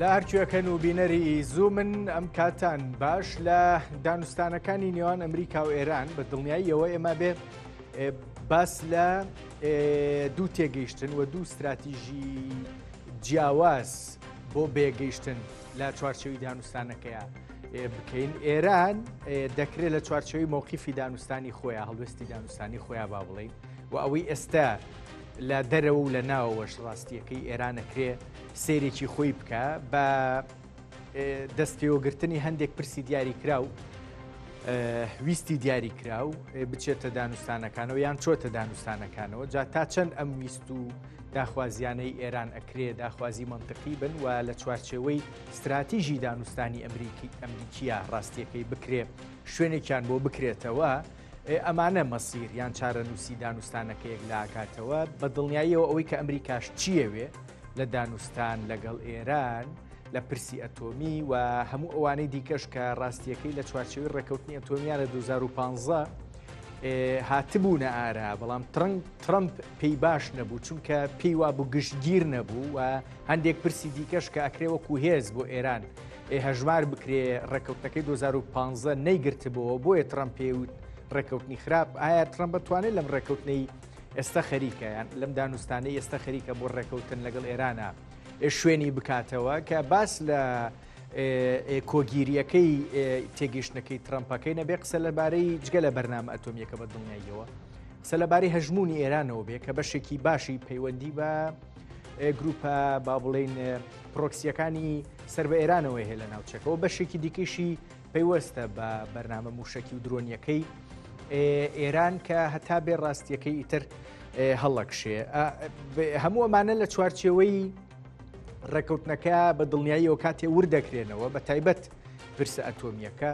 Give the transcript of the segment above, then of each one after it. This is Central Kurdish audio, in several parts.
لە هەرکوێکەن و بینەری زوومن ئەم کاتان باش لە دانوستانەکانی نێوان ئەمریکا و ئێران بە دڵنیاییەوە ئێمە بێ باس لە دوو تێگەیشتن و دوو استراتیژی جیاواز بۆ بێگەیشتن لە چوارچەوی دانوستانەکەیە بکەین ئێران دەکرێت لە چوارچەوەی مۆقیفی دانوستانی خۆیان هەڵوێستی دانوستانی خۆیان با بڵین و ئەوەی ئێستا لە دەرەوە و لە ناوەوەش ڕاستیەکەی ئێرانەکرێ سێرێکی خۆی بکە بە دەستپێوەگرتنی هەندێک پرسی دیاریکراو ویستی دیاریکراو بچێتە دانوستانەکانەوە یان چۆتە دانوستانەکانەوە جا تا چەند ئەم ویست و داخوازیانەی ئێران ئەکرێ داخوازی منطقی بن و لە چوارچێوەی استراتیژی دانوستانی ئەمریکی ئەمریکیە ڕاستیەکەی بکرێ شوێنێکیان بۆ بکرێتەوە ئەمانە مەسیر یان چارەنووسی دانوستانەکە یەکلاکاتەوە بە دڵنیاییەوە ئەوەی کە ئەمریکاش چیەوێ لە دانوستان لەگەڵ ئێران لە پرسی ئەتۆمی و هەموو ئەوانەی دیکەش کە ڕاستیەکەی لە چوارچێوەی ڕێککەوتنی ئەتۆمیان لە 2015 هاتبوونە ئارا بەڵام ترنگ ترەمپ پێی باش نەبوو چونکە پێی وابوو گشتگیر نەبوو و هەندێک پرسی دیکەش کە ئەکرێ وەکو هێز بۆ ئێران هەژمار بکرێ ڕێککەوتنەکەی 2015 نەیگرتبەوە بۆیە ترەمپ پێوت ڕێککەوتنی خراپ ئایا ترەمپ بتوانێت لەم ڕێککەوتنەی ئێستا خەریکە یان لەم دانوستانەی ئێستا خەریکە بۆ ڕێککەوتن لەگەڵ ئێرانە شوێنی بکاتەوە کە باس لە کۆگیریەکەی تێگەیشتنەکەی ترەمپەکەی نەبێ قسە لەبارەی جگە لە بەرنامە ئەتۆمیەکە بە دڵنیاییەوە قسە لەبارەی هەژمونی ئێرانەوە بێ کە بەشێکی باشی پەیوەندی بە گروپە با بڵین پرۆکسیەکانی سەر بە ئێرانەوە هەیە لە ناوچەکەەوە بەشێکی دیکەشی پەیوەستە بە بەرنامە موشکی و درۆنیەکەی ئێران کە هەتا بێ ڕاستیەکەی ئیتر هەڵەکشێ هەموو ئەمانە لە چوارچێوەی ڕێککەوتنەکە بە دڵنیاییەوە کاتێ ورد دەکرێنەوە بە تایبەت پرسە ئەتۆمیەکە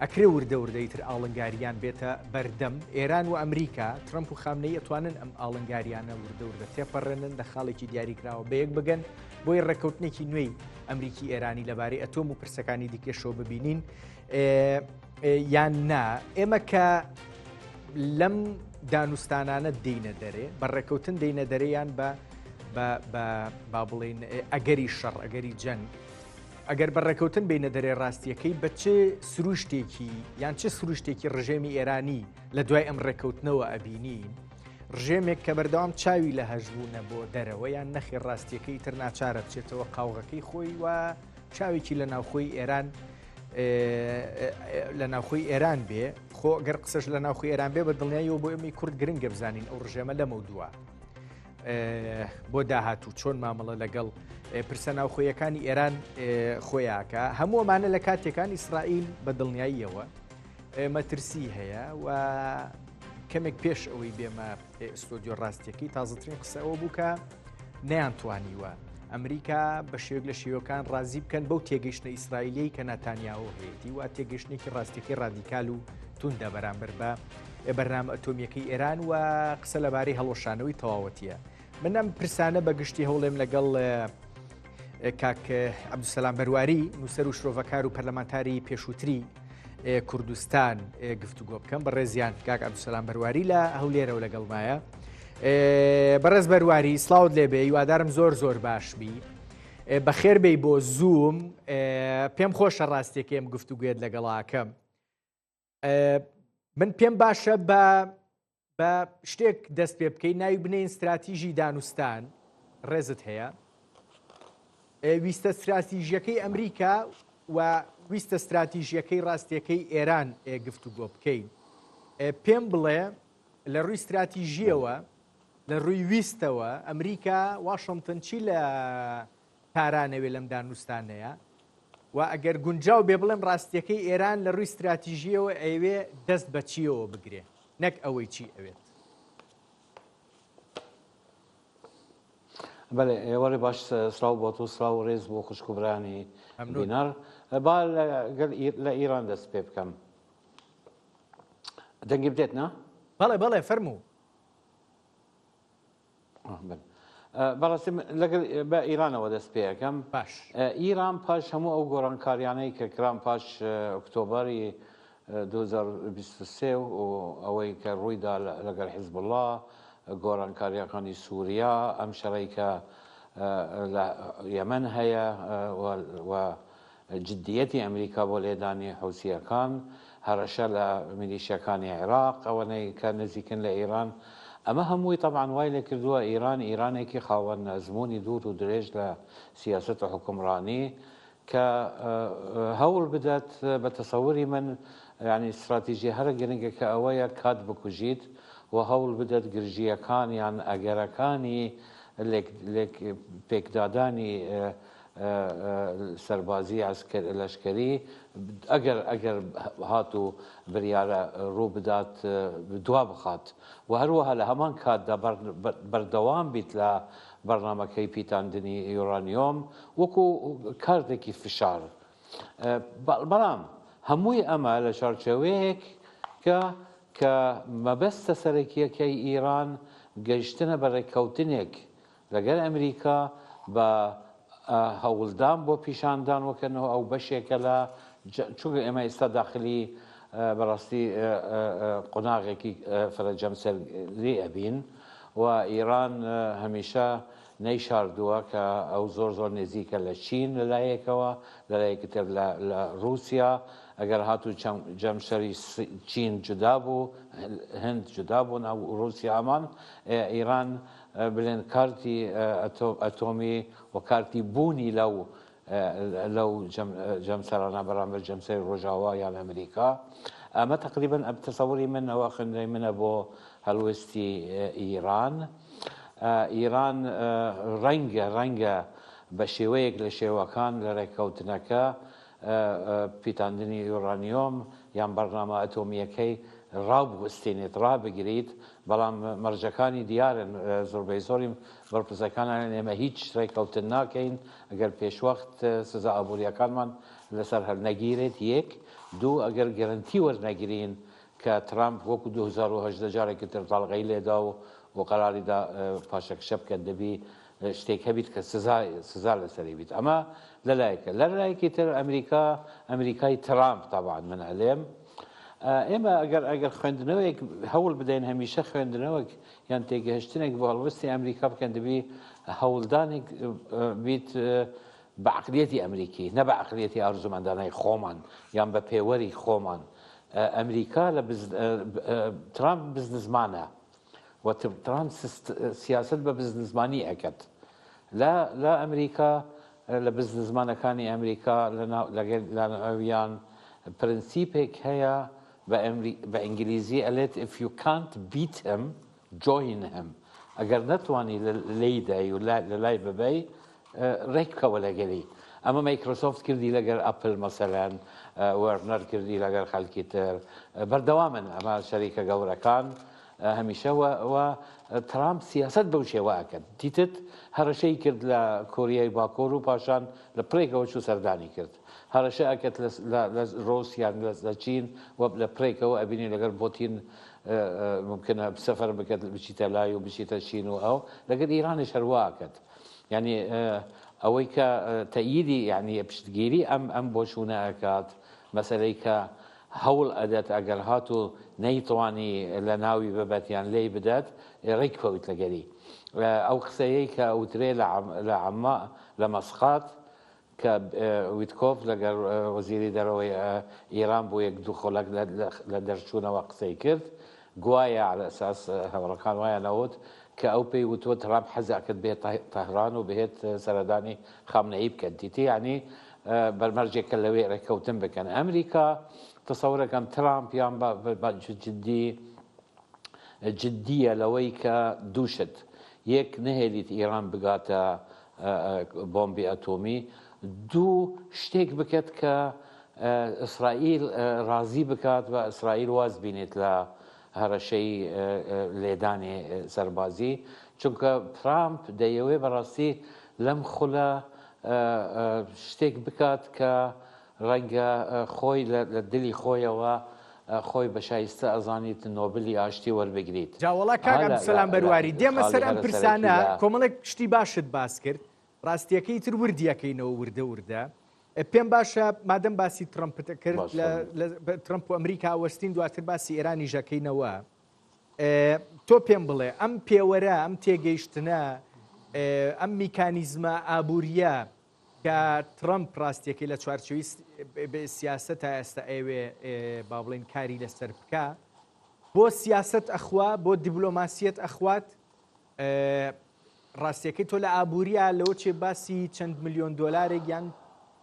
ئەکرێ وردە وردەی تر ئاڵنگاریان بێتە بەردەم ئێران و ئەمریکا ترەمپ و خامنەی ئەتوانن ئەم ئاڵنگاریانە وردە وردە تێپەڕێنن لە خاڵێکی دیاریکراوە بەیەک بگەن بۆی ڕێککەوتنێکی نوێی ئەمریکی ئێرانی لەبارەی ئەتۆم و پرسەکانی دیکەشەوە ببینین یان نا ئێمە کە لەم دانوستانانە دێینە دەرێ بە ڕێکەوتن دێینە دەرێ یان بە با بڵین ئەگەری شەڕ ئەگەری جەنگ ئەگەر بە ڕێکەوتن بینە دەرێ ڕاستیەکەی بە چ سروشتێکی یان چ سروشتێکی ڕژێمی ئێرانی لە دوای ئەم ڕێکەوتنەوە ئەبینین ڕژێمێک کە بەردەوام چاوی لە هەژبوونە بۆ دەرەوە یان نەخێ ڕاستیەکەی تر ناچارە بچێتەوە قاوغەکەی خۆی و چاوێکی لە ناوخۆی ئێران لە ناوخۆی ئێران بێ خۆ گەر قسەش لە ناوخۆی ئێران بێ بە دڵنیاییەوە بۆ ئێمەی کورد گرنگە بزانین ئەو ڕژێمە لەمە دووە بۆ داهاتوو چۆن مامەڵە لەگەڵ پرسە ناوخۆیەکانی ئێران خۆیاکە هەموو ئەمانە لە کاتێکان ئیسرائیل بە دڵنیاییەوە مەترسی هەیە و کەمێک پێش ئەوەی بێمە ئستۆدیۆ ڕاستیەکەی تازەترین قسە ئەوە بوو کە نەیانتوانیوە ئەمریکا بە شێوەک لە شێوەکان ڕازی بکەن بەو تێگەیشتنە ئیسرائیلی کە ناتانیاهۆ هەیەی و تێگەیشتێکی ڕاستیەکەی ڕادیکال و توندە بەرامبەر بە بەرنامە ئەتۆمیەکەی ئێران و قسە لەبارەی هەڵوەشانەوەی تەواوەتیە من ئەم پرسانە بە گشتی هەوڵێم لەگەڵ کاک عەبدولسەلام بەرواری نووسەر و شرۆڤەکار و پەرلەمانتاری پێشووتری کوردستان گفتوگۆ بکەم بەڕێزیان کاک عەبدولسەلام بەرواری لە هەولێرەوە لەگەڵمایە بەڕێز بەرواری سلااوت لێبێ هیوادارم زۆر زۆر باش بی بەخێر بێی بۆ زووم پێم خۆشە ڕاستێکێم گفتوگوێت لەگەڵاکەم من پێم باشە بە بە شتێک دەست پێ بکەین ناوی بنین استراتیژی دانوستان ڕێزت هەیە ویستە استراتیژیەکەی ئەمریکا و ویستە استراتیژیەکەی ڕاستیەکەی ئێران گفتوگۆ بکەین پێم بڵێ لە ڕووی استراتیژیەوە لە ڕووی ویستەوە ئەمریکا واشنگتن چی لە تارانەوێ لەم دانوستانەیە و ئەگەر گونجاو بێ بڵێم ڕاستیەکەی ئێران لە ڕووی ستراتیژیەوە ئەیەوێ دەست بە چیەوە بگرێ نەک ئەوەی چی ئەوێت. بەێ ئێوەێ باش سلااو بۆ تۆ سلااو و ڕێز بۆ خوشک و برانی بینەر با لە ئیران دەست پێ بکەم دەنگی بدێت نا بەڵێ بەڵێ فەرموو بەڕاستی لەگەڵ بە ئیرانەوە دەست پێەکەم باش ئیران پاش هەموو ئەو گۆڕانکاریانەی کە کران پاش ئۆکتۆبەری 2023 و ئەوەی کە ڕوویدا لەگەڵ حیزبوڵڵا گۆڕانکاریەکانی سووریا ئەم شەڕەی کە. لە یەمەن هەیە و جدیەتی ئەمریکا بۆ لێدانی حوسییەکان، هەڕەشە لە میلیشیاکانی عێراق ئەوەنەی کە نزیکن لە ئێران، ئەمە هەمووی تەبعەن وای لێکردووە ئێران ئێرانێکی خاوەن ئەزموونی دوور و درێژ لە سیاسەت و حوکمڕانی کە هەوڵ بدات بە تەسەوری من یانی ستراتیژی هەرە گرنگە کە ئەوەیە کات بکوژیت و هەوڵ بدات گرژییەکان یان ئەگەرەکانی لێک لێک پێکدادانی سەربازی عەسکەر لەشکەری ئەگەر ئەگەر هاتوو بریارە ڕوو بدات دوا بخات و هەروەها لە هەمان کاتدا بەردەوام بیت لە بەرنامەکەی پیتاندنی یۆرانیۆم وەکو کارتێکی فشار بەڵام هەمووی ئەمە لە چوارچێوەیەک کە کە مەبەستە سەرەکییەکەی ئیران گەیشتنە بە ڕێککەوتنێک لەگەل ئەمریکا بە هەوڵدان بۆ پیشاندان وەکەنەوە ئەو بەشێکە لە چونکە ئێمە ئێستا داخلی بەڕاستی قۆناغێکی فرە جەمسەری ئەبین و ئیران هەمیشە نەیشاردووە کە ئەو زۆر زۆر نزیکە لە چین لە لایەکەوە لە لایەکی تر لە رووسیا ئەگەر هاتوو جەمسەری چین جودا بوو هند جودا بوون ئەو رووسیا ئەمان ئیران بلێن کارتی ئەتۆمی و کارتی بوونی لەو لەو جەمسەرانە بەرامبەر جەمسەری ڕۆژاوا یان ئەمریکا ئەمە تقریبا ئەم تەسەوری من ئەوە خوێندنەوەی منە بۆ هەڵوێستی ئیران ئیران ڕەنگە ڕەنگە بە شێوەیەک لە شێوەکان لە ڕێککەوتنەکە پیتاندنی یۆرانیۆم یان بەرنامە ئەتۆمییەکەی ڕابوەستێنێت، ڕابگریت، بەڵام مەرجەکانی دیارن، زۆربەی زۆری بەرپرسەکان ئەڵێن ئێمە هیچ ڕێککەوتن ناکەین ئەگەر پێشوەخت سزا ئابوورییەکانمان لەسەر هەڵنەگیرێت، یەک، دوو، ئەگەر گەرەنتی وەرنەگرین کە ترامپ وەکو 2018 جارێکی تر داڵغەی لێدا و و قەراری دا پاشەکشە بکات دەبی شتێک هەبیت کە سزا سزا لەسەری بیت ئەمە لەلایەکە لە لایەکی تر ئەمریکا ئەمریکای ترامپ تاوان من ئەلێم ئێمە ئەگەر ئەگەر خوێندنەوەیەک هەوڵ بدەین هەمیشە خوێندنەوەک یان تێگەهشتنێک بۆ هەڵوستی ئەمریکا بکەن دەبی هەوڵدانێک بیت بە عقلیەتی ئەمریکی نە بە عقلیەتی ئارزومەندانای خۆمان یان بە پێوەری خۆمان ئەمریکا لە ترامپ بزنزمانە و ترامپ سیاسەت بە بزنزمانی ئەکەت لە لە ئەمریکا لە بزنزمانەکانی ئەمریکا لەگەل لەناویان پرنسیپێک هەیە بە ئینگلیزی ئەلێت if you can't beat him join him ئەگەر نەتوانی لێی دای و لە لای ببەی ڕێک بکەوە لەگەلی ئەمە مایکرۆسۆفت کردی لەگەر ئەپل مەسەلەن وەرنەر کردی لەگەر خەلکی تر بەردەوامن ئەمە شەریکە گەورەکان هەمیشە و ترامپ سیاست بەو شێوە ئەکەن دیتت هەڕەشەی کرد لە کۆریای باکۆر و پاشان لە پرێکەوە چوو سەردانی کرد هەڕەشە ئەکەت لە ڕۆسیان لە چین و لە پرێکەوە ئەبینی لەگەر بۆتین ممکنە سەفەر بکات بچیتە لای و بچیتە چین و ئەو لەگەر ئیرانیش هەروا ئەکەت یانی ئەوەی کە تەئیدی یانی پشتگیری ئەم ئەم بۆچوونە ئەکات مەسەلەی کە هەوڵ ئەدات ئەگەر هاتوو نەیتوانی لە ناوی ببەت یان لێی بدات ڕێک کەوت لەگەری ئەو قسەیەی کە ئەوترێ لە عەمما لە مەسقات کە ویتکۆف لەگەڵ وەزیری دەرەوەی ئیران بۆ یەک دوو خولەک لە دەرچوونەوە قسەی کرد، گوایە عەلە ئەساس هەواڵەکان وایان ئەوت کە ئەو پێی وتووە ترامپ حەز ئەکرد بێت تەهران و بهێت سەردانی خامنەیی بکات دیتی یانی بەرمەرجێک کە لەوێ ڕێککەوتن بکەن ئەمریکا تەسەورەکەم ترامپ یان بە جدی جدیە لەوەی کە دوو شت یەک نەهێلیت ئیران بگاتە بۆمبی ئەتۆمی، دوو شتێک بکەت کە ئیسرائیل ڕازی بکات و ئیسرائیل واز بینێت لە هەڕەشەی لێدانی سەربازی، چونکە ترامپ دەیەوێ بەڕاستی لەم خولە شتێک بکات کە ڕەنگە خۆی لە دلی خۆیەوە خۆی بە شایستە ئەزانیت نۆبلی ئاشتی وەربگریت. جا وەڵا کاک عەبدولسەلام بەرواری دێمە سەر ئەم پرسانە کۆمەڵێک شتی باشت باس کرد ڕاستیەکەی تر وردیەکەینەوە وردە وردە پێم باشە مادەم باسی ترەمپت کرد لە ترەمپ و ئەمریکا وەستین دواتر باسی ئێرانی ژەکەینەوە تۆ پێم بڵێ ئەم پێوەرە ئەم تێگەیشتنە ئەم میکانیزمە ئابووریە کە ترەمپ ڕاستیەکەی لە چوارچێوەی سیاسەتا ئێستا ئەیەوێ با بڵێین کاری لەسەر بکا بۆ سیاسەت ئەخوا بۆ دیبلۆماسیەت ئەخوات ڕاستیەکەی تۆ لە ئابووریا لەوە چێ باسی چەند ملیۆن دۆلارێک یان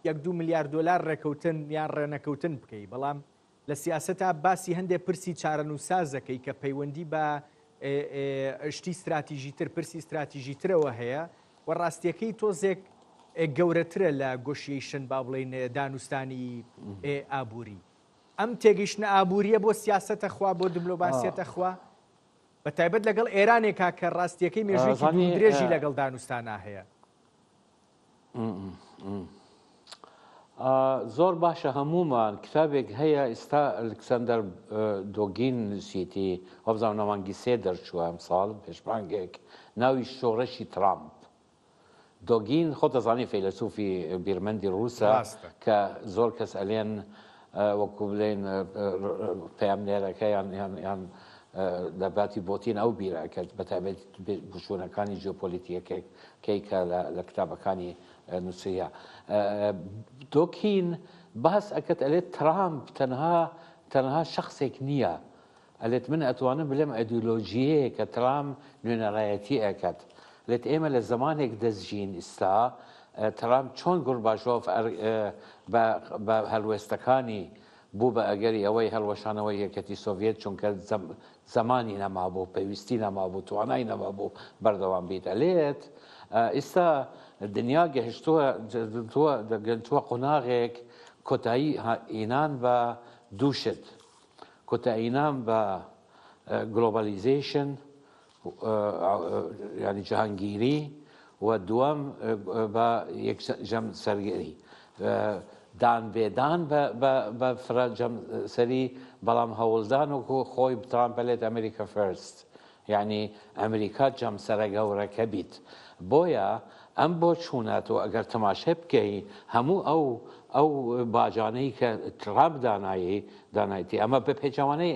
یەک دو ملیار دۆلار ڕێکەوتن یان ڕێنەکەوتن بکەی بەڵام لە سیاسەتا باسی هەندێ پرسی چارەنووسساز دەکەی کە پەیوەندی بە شتی ستراتیژیتر، پرسی ستراتیژیترەوە هەیە و ڕاستییەکەی تۆزێک گەورەترە لە گۆشیەیشن با بڵێین دانوستانی ئابووری. ئەم تێگەیشتنە ئابوورییە بۆ سیاسەتە خوا، بۆ دبلۆماسیەتە خوا، بە تایبەت لەگەڵ ئێرانێکا کە ڕاستییەکەی مێژوویەکی دوور درێژی لەگەڵ دانوستانا هەیە. زۆر باشە هەموومان کتابێک هەیە ئیستا ئەلکسەندەر دۆگین نووسیتی وابزانم لە مانگی سێ دەرچووە ئەمساڵ پێش مانگێک ناوی شۆڕشی ترامپ دۆگین خۆت دەزانی فەیلەسوفی بیرمەندی ڕووسە کە زۆر کەس ئەلێن وەکو بلێن پەیامنێرەکە یان یان یان لە باتی بۆتین ئەو بیرە کە بە تایبەت بوچوونەکانی جیۆپۆلیتیەکەی کە لە کتابەکانی نووسیە دۆکین باس ئەکەت ئەلێت ترامپ تەنها تەنها شخصێک نییە ئەلێت من ئەتوانم بلێم ئەدیولۆژیەیە کە ترام نوێنەرایەتی ئەکات لێت ئێمە لە زەمانێک دەزژین ئیستا ترامپ چۆن گورباشۆف بە هەلوێستەکانی بوو بە ئەگەری ئەوەی هەلوەشانەوەی یەکەتی سۆڤیەت چونکە زەمانی نەمابوو پێویستی نەمابوو توانای نەمابوو بەردەوام بیت ئەلێت ئیستا دنیا گەهشتووە گەنتووە قۆناغێک کۆتایی ئینان بە دوو شت کۆتایینان بە گلۆبالیزەیشن یانی جەهانگیری و دووەم بە یەک جەمسەرگەری دان بێدان بە فرە جەمسەری بەڵام هەوڵدان وەکو خۆی ترامپ ئەلێت ئەمریکا first یانی ئەمریکا جەمسەرە گەورەکە بیت بۆیە ئەم بۆچوونە تۆ ئەگەر تەماشای بکەی هەموو ئەو ئەو باجانەی کە ترامپ دانایی دانایتی ئەمە بە پێچەوانەی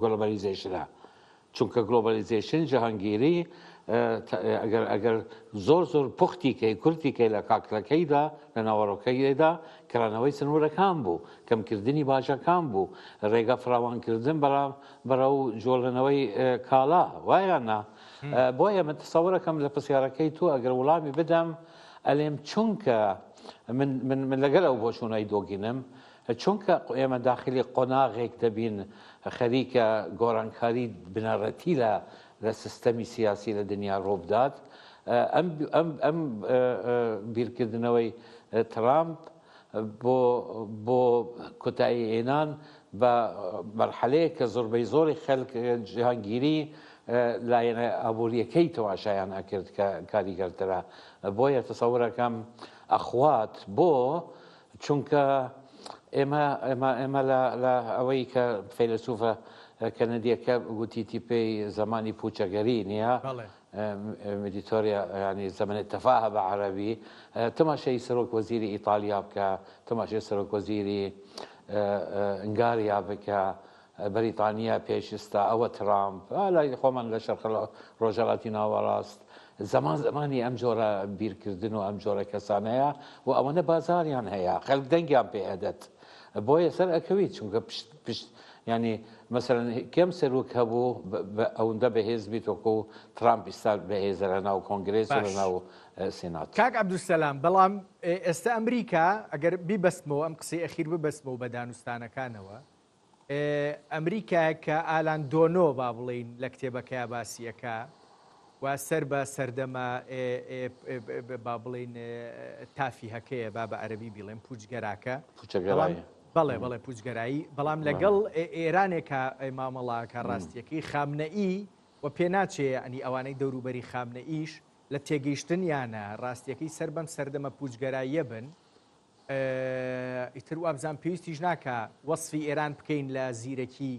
گلۆبالیزەیشنە چونکە گلۆبالیزەیشن جەهانگیری ئەگەر ئەگەر زۆر زۆر پوختی کەی کورتی کەی لە کاکلەکەیدا لە ناوەڕۆکەیدا کرانەوەی سنوورەکان بوو کەمکردنی باجەکان بوو ڕێگا فراوانکردن بەڵام بەرەو جۆڵێنەوەی کاڵا وایان نا بۆیە من تەسەورەکەم لە پرسیارەکەی تۆ ئەگەر وڵامی بدەم ئەلێم چونکە من من من لەگەل ئەو بۆچوونەی دۆگینم چونکە ئێمە داخلی قۆناغێک دەبین خەریکە گۆڕانکاری بنەڕەتی لە لە سیستەمی سیاسی لە دنیا ڕووبدات ئەم ئەم ئەم بیرکردنەوەی ترامپ بۆ بۆ کۆتایی هێنان بە مەرحەلەیەک کە زۆربەی زۆری خەلک جیهانگیری لایەنە ئابووریەکەی تەماشایان ئەکرد کە کاریگەرترە بۆیە تەسەورەکەم ئەخوات بۆ چونکە ئێمە ئێمە ئێمە لە لە ئەوەی کە فەیلەسوفە کەنەدیەکە گوتیتی پێی زمانی پوچەگەری نییە مدیتۆریا یانی زەمەنی تەفاهە بە عەرەبی تەماشای سەرۆک وەزیری ئیتالیا بکە تەماشای سەرۆک وەزیری ئنگاریا بکە بەریتانیا پێش ئستا ئەوە ترامپ لای خۆمان لە شەرق ڕۆژهەڵاتی ناوەڕاست زەمان زەمانی ئەم جۆرە بیرکردن و ئەم جۆرە کەسانەیە و ئەوەنە بازاریان هەیە خەلک دەنگیان پێ ئەدەت بۆیە سەر ئەکەویت چونکە پشت پشت یانی مەسەلەن کەم سەرۆک هەبوو ئەوندە بەهێز بیت وەکو ترامپ ئیستا بەهێزە لە ناو کۆنگرێس و لە ناو سێنات. کاک عەبدولسەلام بەڵام ئێستا ئەمریکا ئەگەر بیبەستمەوە ئەم قسەی ئەخیر ببەستمەوە بە دانوستانەکانەوە ئەمریکایەک کە ئالان دۆنۆ با بڵێین لە کتێبەکەیا باسی ئەکا و سەر بە سەردەمە با بڵێین تافیهەکەیە با بە عەرەبی بیڵێم پوچگەراکە پوچەگەرایی بەڵێ بەڵێ پوچگەرایی بەڵام لەگەڵ ئێرانێکە مامەڵاکە ڕاستیەکەی خامنەئی و پێناچێ ئەنی ئەوانەی دەوروبەری خامنەئیش لە تێگەیشتنیانە ڕاستیەکەی سەر بەم سەردەمە پوچگەراییە بن ئیتر وابزان پێویستیش ناکا وەسفی ئێران بکەین لە زیرەکی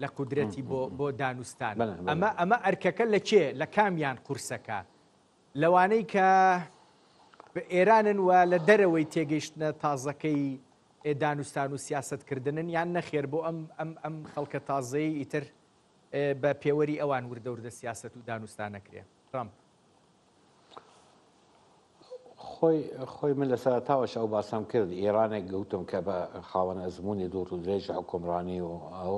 لە قودرەتی بۆ بۆ دانوستان ئەمە ئەمە ئەرکەکە لە کێ لە کامیان قورسەکە لەوانەی کە ئێرانن و لە دەرەوەی تێگەیشتنە تازەکەی دانوستان و سیاستکردنن یان نەخێر بۆ ئەم ئەم ئەم خەڵکە تازەی ئیتر بە پێوەری ئەوان وردە وردە سیاست و دانوستان نەکرێ ترامپ. خۆی خۆی من لە سەرەتاوەش ئەو باسەم کرد، ئێرانێک گوتم کە بە خاوەن ئەزموونی دوور و درێژ حوکمڕانی و ئەو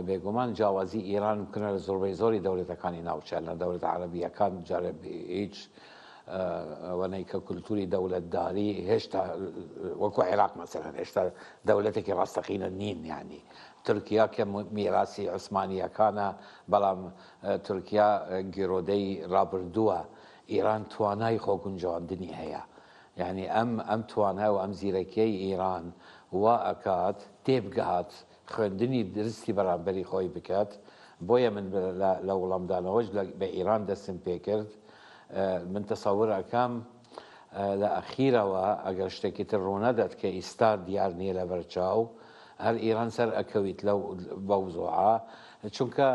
بێگومان جیاوازی ئێران بکنە لە زۆربەی زۆری دەولەتەکانی ناوچە لە دەولەتە عەرەبییەکان جارێ هیچ ئەوەنەی کە کولتوری دەولەتداری هێشتا وەکو عێراق مەسەلەن هێشتا دەولەتێکی ڕاستەقینە نین یانی تورکیا کە میراسی عوسمانییەکانە بەڵام تورکیا گیرۆدەی ڕابردووە ئیران توانای خۆگونجاندنی هەیە یانی ئەم ئەم توانا و ئەم زیرەکیەی ئیران وا ئەکات تێبگات خوێندنی درستی بەرامبەری خۆی بکات بۆیە من لە وڵامدانەوەش بە ئیران دەستم پێکرد من تەسەور ئەکەم لە ئەخیرەوە ئەگەر شتێکی تر ڕوونەدات کە ئیستا دیار نییە لەبەر چاو هەر ئیران سەر ئەکەویت لەو مەوزوعە چونکە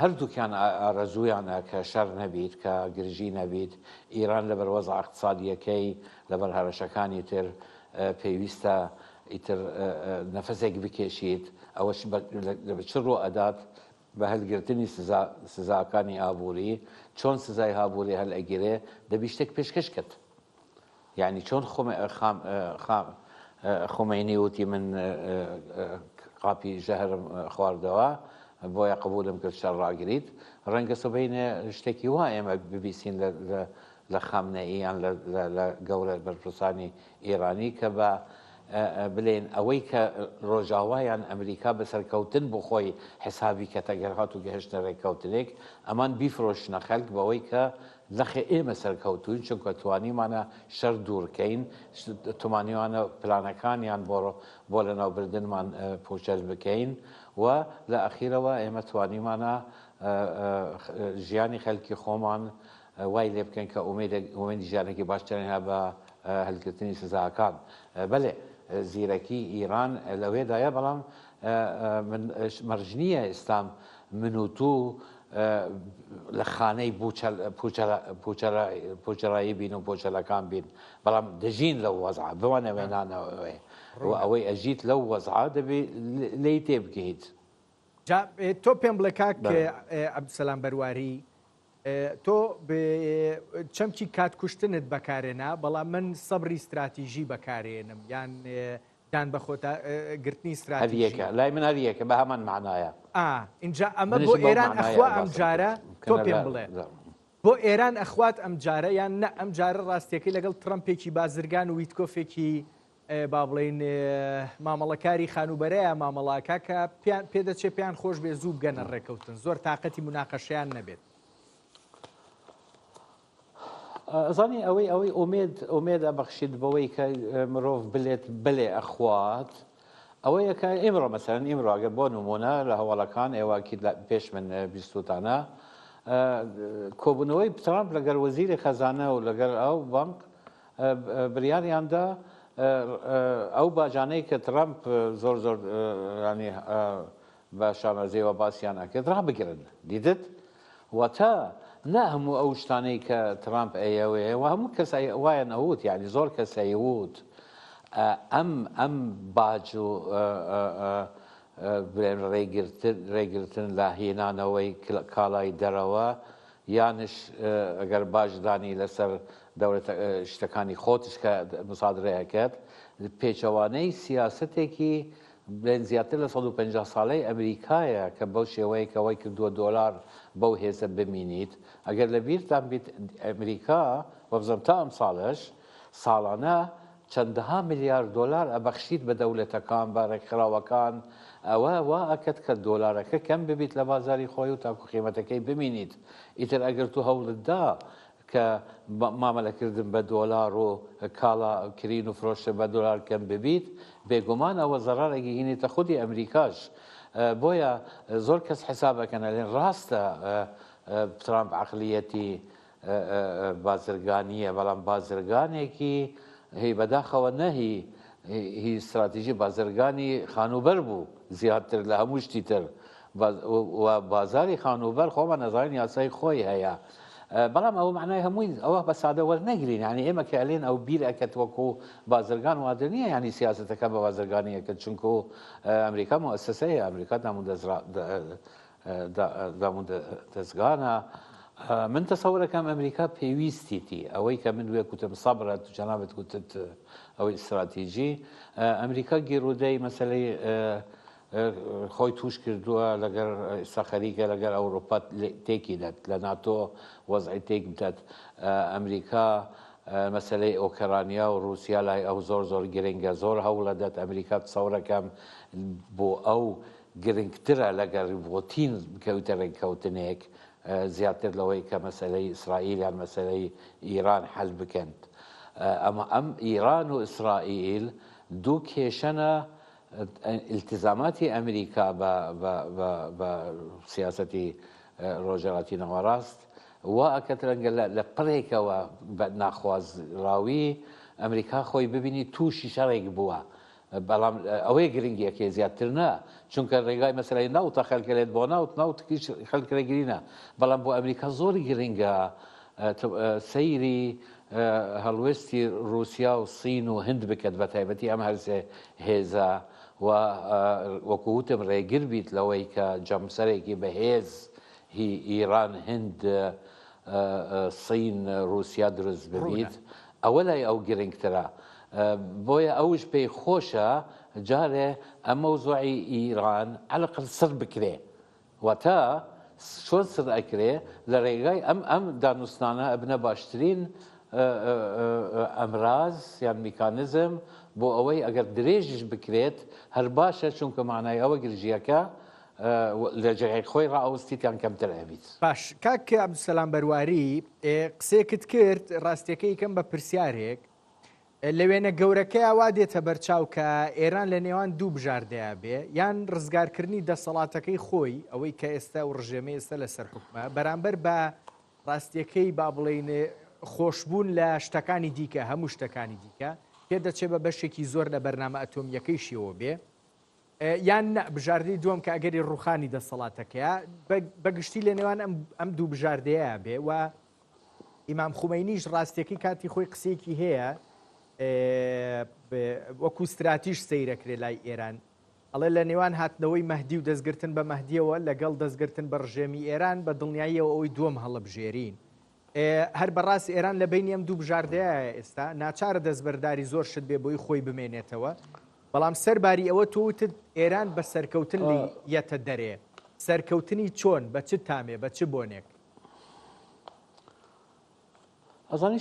هەردووکیان ئارەزوویانە کە شەر نەبیت کە گرژی نەبیت ئیران لەبەر وەزع اقتصادیەکەی لەبەر هەرەشەکانی تر پێویستە ئیتر نەفەسێک بکێشیت ئەوەش بە چ ڕوو ئەدات بە هەلگرتنی سزا سزاکانی ئابووری چۆن سزای هابووری هەل ئەگیرێ دەبی شتێک پێشکەش کەت یعنی چۆن خومەینی وتی من قاپی ژەهرم خواردەوە بۆیە قبولم کرد شەڕ ڕاگریت ڕەنگە سبەینێ شتێکی وا ئێمە ببیسین لە لە خامنەئی یان لە گەورە بەرپرسانی ئێرانی کە بە بلێن ئەوەی کە ڕۆژاوا یان ئەمریکا بە سەرکەوتن بۆ خۆی حسابی کەت ئەگەر هاتوو گەهێشتە ڕێککەوتنێک ئەمان بیفرۆشنە خەلک بەوەی کە نەخێ ئێمە سەرکەوتوین چونکە توانیمانە شەر دوورکەین توانیوانە پلانەکانیان بۆ بۆ لەناوبردنمان پوچەل بکەین و لە ئەخیرەوە ئێمە توانیمانە ژیانی خەلکی خۆمان وای لێ بکەن کە ئومێدێک ئومێدی ژیانێکی باشتریان هەیە بە هەلگرتنی سزاکان. بەلێ زیرەکی ئیران لەوێدایە بەڵام من مەرج نییە ئیسلام من و تو لە خانەی پوچەرایی بین و پوچەلەکان بین بەڵام دەژین لەو وەزعە بوانەوێ نانەوێ و ئەوەی ئەژیت لەو وەزعە دەبێ لێی تێبگەیت. جا تۆ پێم بڵێ کاک عەبدولسەلام بەرواری تۆ چەمکی کات کوشتنت بەکارێنا بەڵام من سەبری ستراتیژی بەکارێنم یان دان بە خۆتا گرتنی ستراتیژی هەریەکە لای من هەریەکە بە هەمان معنایە اینجا ئەمە بۆ ئێران ئەخوا ئەم جارە تۆ پێم بڵێ بۆ ئێران ئەخوات ئەم جارە یان نە ئەم جارە ڕاستیەکەی لەگەڵ ترەمپێکی بازرگان و ویتکۆفێکی با بڵێین مامەڵەکاری خانووبەرەیە مامەڵاکە کە پێدەچێ پێیان خۆش بێ زوو بگەنە ڕێکەوتن زۆر تااقەتی مناقەشیان نەبێت. ئەزانی ئەوەی ئەوەی ئومێد ئومێد ئەبەخشیت بەوەی کە مرۆڤ بلێت بلێ ئەخوات ئەوەیە کە ئیمڕۆ مەسەلەن ئیمڕۆ ئەگەر بۆ نمونە لە هەواڵەکان ئێوە ئەکید پێش من بیستوتانە کۆبوونەوەی ترامپ لەگەر وەزیری خەزانە و لەگەر ئەو بانک بریاریاندا ئەو باجانەی کە ترامپ زۆر زۆر ینی بە شانازیەوە باسیان ئەکرد ڕابگرن دیدت واتە نە هەموو ئەو شتانەی کە ترامپ ئەیەوێ و هەموو کەس وایان ئەوت یعنی زۆر کەس ئەیوت ئەم ئەم باج و بڵێن ڕێگرتن ڕێگرتن لە هێنانەوەی کاڵای دەرەوە یانش ئەگەر باج دانی لەسەر دەولەتە شتەکانی خۆتش کە مسادرە ئەکەت پێچەوانەی سیاسەتێکی بڵێن زیاتر لە 150 ساڵەی ئەمریکایە کە بەو شێوەیە کە وای کردووە دۆلار بەو هێزە بمینیت ئەگەر لە بیرتان بیت ئەمریکا وەبزم تا ئەم ساڵش ساڵانە چەندەها ملیار دۆلار ئەبەخشیت بە دەولەتەکان بە ڕێکخراوەکان ئەوە وا ئەکەت کە دۆلارەکە کەم ببیت لە بازاری خۆی و تاکو قیمەتەکەی بمینیت ئیتر ئەگەر تو هەوڵت دا کە مامەلەکردن بە دۆلار و کاڵا کرین و فرۆشتن بە دۆلار کەم ببیت بێگومان ئەوە زەڕەر ئەگەینێتە خودی ئەمریکاش بۆیە زۆر کەس حساب ئەکەن ئەلێن ڕاستە ترامپ عەقلیەتی بازرگانییە، بەڵام بازرگانێکی هی بەداخەوە نە هی هی ستراتیژی بازرگانی خانووبەر بوو زیاتر لە هەموو شتی تر و بازاری خانووبەر خۆمان ئەزانین یاسای خۆی هەیە بەڵام ئەوە معنای هەمووی ئەوە بە سادە وەرنەگرین یعنی ئێمە کە ئەلێن ئەو بیر ئەکەت وەکو بازرگان وادە نییە یعنی سیاسەتەکە بە بازرگانی ئەکەت چونکو ئەمریکا موئەسەسەیە ئەمریکا دامودەزرا دامودەزگانە. من تەسەورەکەم ئەمریکا پێویستیتی ئەوەی کە من وێ کوتم سەبرە تو جەنابت کوتت ئەوەی ئیستراتیجی ئەمریکا گیرودەی مەسەلەی خۆی توش کردووە لەگەر ئێستا خەریکە لەگەر ئەوروپا تێکی دەت لە ناتۆ وەزعی تێک بدات ئەمریکا مەسەلەی ئۆکرانیا و رووسیا لای ئەو زۆر زۆر گرنگە زۆر هەوڵەدەت ئەمریکا تسەورەکەم بۆ ئەو گرنگترە لەگەر بۆتین بکەویتە رێککەوتنێک زیاتر لەوەی کە مەسەلەی ئیسرائیل یان مەسەلەی ئیران حەل بکەن. ئەمە ئەم ئیران و ئیسرائیل دوو کێشەنە ئیلتزاماتی ئەمریکا بە بە بە بە سیاسەتی ڕۆژهەڵاتی ناوەڕاست وا ئەکەت رەنگە لە لە پڕێکەوە بە ناخوازراوی ئەمریکا خۆی ببینی تووشی شەڕێک بووە بەڵام ئەوەیە گرنگیەکەی زیاتر نا چونکە ڕێگای مەسەلەی نەوتە خەلکەلێت بۆ نەوت نەوت هیچ خەلک ڕێگری نا بەڵام بۆ ئەمریکا زۆر گرنگە سەیری هەڵوێستی رووسیا و سین و هند بکات بە تایبەتی ئەم هەرسێ هێزە و وەکو وتم ڕێگر بیت لەوەی کە جەمسەرێکی بەهێز هی ئیران هند سین رووسیا دروست ببیت ئەوە لای ئەو گرنگترە بۆیە ئەوش پێی خۆشە جارێ ئەم مەوزوعی ئیران عەلەقەل سڕ بکرێ واتە چۆن سڕ ئەکرێ لە ڕێگای ئەم ئەم دانوستانە ئەبنە باشترین ئەمراز یان میکانزم بۆ ئەوەی ئەگەر درێژیش بکرێت هەر باشە چونکە مانای ئەوە گرژیەکە لە جێگای خۆی ڕائەوستیت یان کەمتر ئەبیت. باش کاک عەبدولسەلام بەرواری قسەیەکت کرد ڕاستیەکەی کەم بە پرسیارێک لە وێنە گەورەکەیا وا دێتە بەرچاو کە ئێران لە نێوان دوو بژاردەیا بێ یان ڕزگارکردنی دەسەڵاتەکەی خۆی ئەوەی کە ئێستا و ڕژێمەی ئێستا لەسەر حکومە بەرامبەر بە ڕاستیەکەی با بڵێین خۆشبوون لە شتەکانی دیکە هەموو شتەکانی دیکە پێدەچێ بە بەشێکی زۆر لە بەرنامە ئەتۆمیەکەیشیەوە بێ یان نا بژاردەی دووەم کە ئەگەری ڕووخانی دەسەڵاتەکەیە بە گشتی لە نێوان ئەم دوو بژاردەیە بێ و ئیمام خومەینیش ڕاستیەکەی کاتی خۆی قسەیەکی هەیە وەکو ستراتیژ سەیرەکرێ لای ئێران ئەڵێ لە نێوان هاتنەوەی مەهدی و دەستگرتن بە مەهدیەوە لەگەڵ دەستگرتن بە ڕژێمی ئێران بە دڵنیاییەوە ئەوەی دووەم هەڵبژێرین هەر بەڕاست ئێران لە بەینی ئەم دوو بژاردەیە ئێستا ناچارە دەستبەرداری زۆر شت بێ بۆی خۆی بمێنێتەوە بەڵام سەرباری ئەوە تۆ وتت ئێران بە سەرکەوتن لی یەتە دەرێ سەرکەوتنی چۆن بە چ تامێ بە چ بۆنێک؟ ئەزانی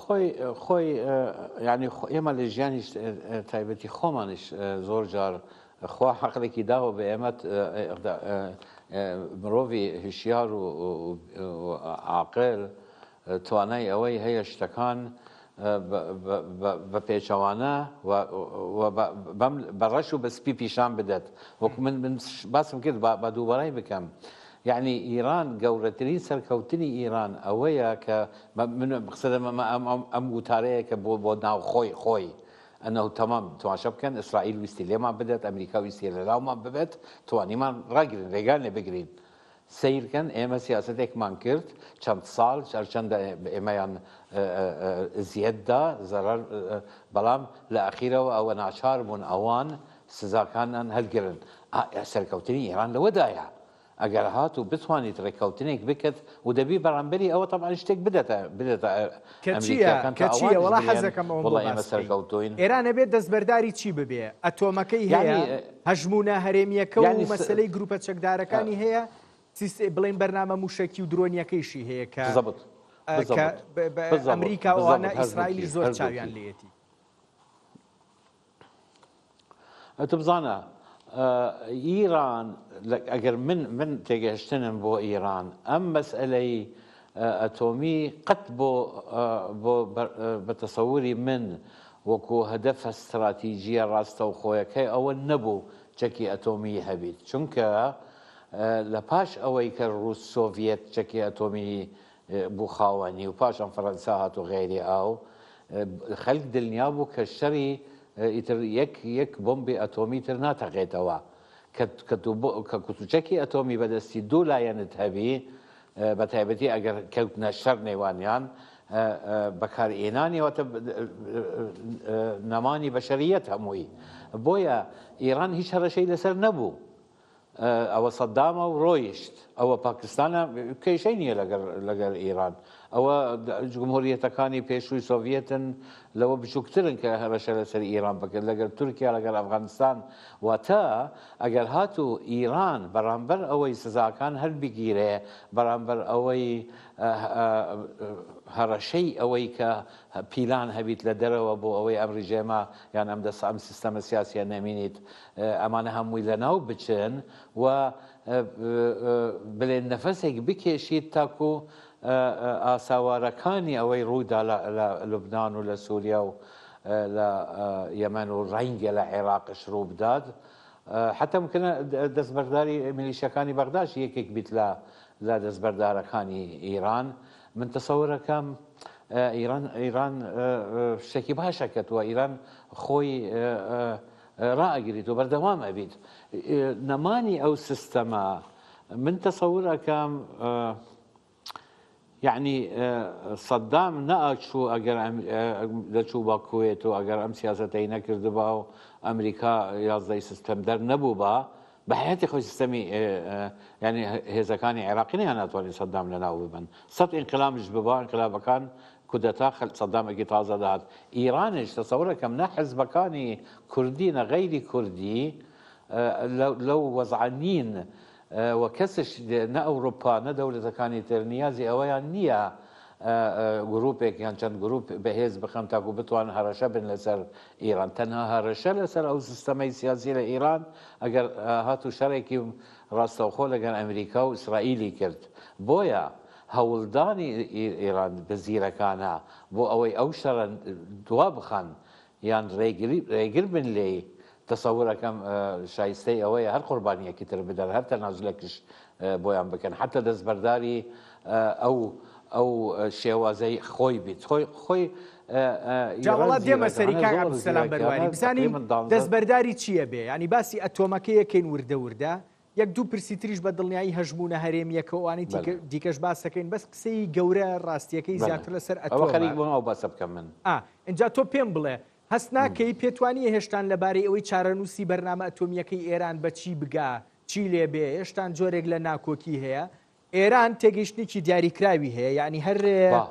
خۆی خۆی یعنی ئێمە لە ژیانیش تایبەتی خۆمانیش زۆر جار خوا حەقلێکی داوە بە ئێمە مرۆڤی هشیار و عاقل توانای ئەوەی هەیە شتەکان بە پێچەوانە و بە ڕەش و بە سپی پیشان بدات وەکو من من باسم کرد با دووبارەی بکەم یعنی ئیران گەورەترین سەرکەوتنی ئیران ئەوەیە کە من قسە ئەم وتارەیە کە بۆ بۆ ناوخۆی خۆی ئەنەو تەمام تماشا بکەن ئیسرائیل ویستی لێمان بدات ئەمریکا ویستی لە لاومان ببێت توانیمان ڕاگرین ڕێگان لێ بگرین سەیرکەن ئێمە سیاسەتێکمان کرد چەند ساڵ هەرچەندە ئێمەیان ئەزیەت دا زەرەر بەڵام لە ئەخیرەوە ئەوە ناچار بوون ئەوان سزاکانیان هەلگرن سەرکەوتنی ئێران لەوەدایە ئەگەر هاتوو بتوانیت ڕێککەوتنێک بکەت و دەبی بەرامبەری ئەوە تەبعەن شتێک بدەتە بدەتە کە چییە ئەمریکیەکان کە تا چییە ئەوانیش وەڵا بڵێن حەزەکەم ئەوەم بۆ وەڵا ئێمە باس بکەی سەرکەوتووین ئێران ئەبێت دەستبەرداری چی ببێ ئەتۆمەکەی هەیە یعنی هەژموونە هەرێمییەکە و یعنی س... مەسەلەی گروپە چەکدارەکانی هەیە سیس بڵێن بەرنامە موشەکی و درۆنیەکەیشی هەیە کە بالضبط کە بالضبط ب- ب- بالضبط ئەمریکا و ئەوانە بالضبط ئیسرائیلیش هەردووکی زۆر چاویان هەردووکی لێیەتی ئەتو بزانە ئیران ئەگەر من من تێگەشتنم بۆ ئیران ئەم مەسئلەی ئەتۆمی قەت بۆ بۆ بە تەسەوری من وەکو هەدەفە ستراتیجیە ڕاستەوخۆیەکەی ئەوە نەبوو چەکی ئەتۆمی هەبیت چونکە لە پاش ئەوەی کە ڕوس سۆڤیەت چەکی ئەتۆمی بوو خاوەنی و پاشان فەرەنسا هات و غەیری ئاو خەلک دلنیا بوو کە شەری ئیتر یەک یەک بۆمبی ئەتۆمی تر ناتەقێتەوە کە کە کە کوتوچەکی ئەتۆمی بەدەستی دوو لایەنت هەبی بە تایبەتی ئەگەر کەوتنە شەر نێوانیان بەکارئێنانی واتە نەمانی بەشەریەت هەمووی بۆیە ئیران هیچ هەڕەشەی لەسەر نەبوو. ئەوە سەدامە و ڕۆیشت، ئەوە پاکستانە کێشەی نییە لەگەڵ لەگەڵ ئیران، ئەوە جمهوریەتەکانی پێشووی سۆڤیەتن لەوە بچووکترن کە هەڕەشە لەسەر ئیران بکەن لەگەڵ تورکیا لەگەڵ ئەفغانستان واتە ئەگەر هاتوو ئیران بەرامبەر ئەوەی سزاکان هەر بگیرێ بەرامبەر ئەوەی هەڕەشەی ئەوەی کە پیلان هەبیت لە دەرەوە بۆ ئەوەی ئەم ڕژێمە یان ئەم دەست ئەم سیستەمە سیاسیە نەمینیت ئەمانە هەمووی لەناو بچن و بلێن نەفەسێک بکێشیت تاکو ئاساوارەکانی ئەوەی ڕوودا لە لوبناان و لە سووریا و لە یەمەن و ڕەنگە لە عێراقش ڕوو بدات حتا ممکنە دەستبەرداری میلیشەکانی بەغداش یەکێک بیت لە لە دەستبەردارەکانی ئیران من تەسەورەکەم ئیران ئیران شتێکی باشە کەتووە ئیران خۆی ڕائەگریت و بەردەوام ئەبیت نەمانی ئەو سیستەمە من تەسەور ئەکەم یعنی سەدام نەئەچوو ئەگەر دەچوو بە کوێت و ئەگەر ئەم سیاسەتەی نەکردبا و ئەمریکا یازدەی سیستەم دەر نەبوو بە بە حیاتی خۆی سیستەمی یعنی هێزەکانی عێراقی نیان ناتوانین سەدام لەناو ببن سەد ئینقلابش ببا ئینقلابەکان کودەتا خەل سەدامێکی تازە دەهات ئیرانیش تەسەورەکەم نە حزبەکانی کوردی نە غەیری کوردی لەو وەزعە نین و کەسش نە ئەوروپا نە دەولەتەکانی تر نیازی ئەوەیان نییە گروپێک یان چەند گروپ بەهێز بخەن تاکو بتوان هەڕەشە بن لەسەر ئیران تەنها هەڕەشە لەسەر ئەو سیستەمەی سیاسی لە ئیران ئەگەر هاتوو شەڕێکی ڕاستەوخۆ لەگەڵ ئەمریکا و ئیسرائیلی کرد بۆیە هەوڵدانی ئێران بە زیرەکانە بۆ ئەوەی ئەو شەڕە دوا بخەن یان ڕێگر بن لێی، تەسەور ئەکەم شایستەی ئەوەیە هەر قوربانییەکی تر بدەن، هەر تەنازولێکیش بۆیان بکەن، حەتا دەستبەرداری ئەو ئەو شێوازەی خۆی بیت. خۆی خۆی جا ئێران وەڵا دێمە سەری زیرەکانە کاک زۆر عەبدولسەلام بەرواری زیرەکانە بزانین تەقریبەن دانزە دەستبەرداری چییە بێ یانی باسی ئەتۆمەکەیەکەین وردە وردە یەک دوو پرسی تریش بە دڵنیایی هەژموونە هەرێمییەکە و ئەوانەی بەلێ. دیکەش باس دەکەین، بەس قسەی گەورە ڕاستییەکەی بەلێ. زیاتر لەسەر ئەوە ئەتۆمە. خەریک بووم ئەو باسە بکەم من. ئا، ئینجا تۆ پێم بڵێ، هەست ناکەی، پێت وا نییە هێشتان لەبارەی ئەوەی چارەنووسی بەرنامە ئەتۆمییەکەی ئێران بە چی بگا، چی لێ بێ، هێشتان جۆرێک لە ناکۆکی هەیە؟ ئێران تێگەیشتنێکی دیاریکراوی هەیە، یانی هەر با.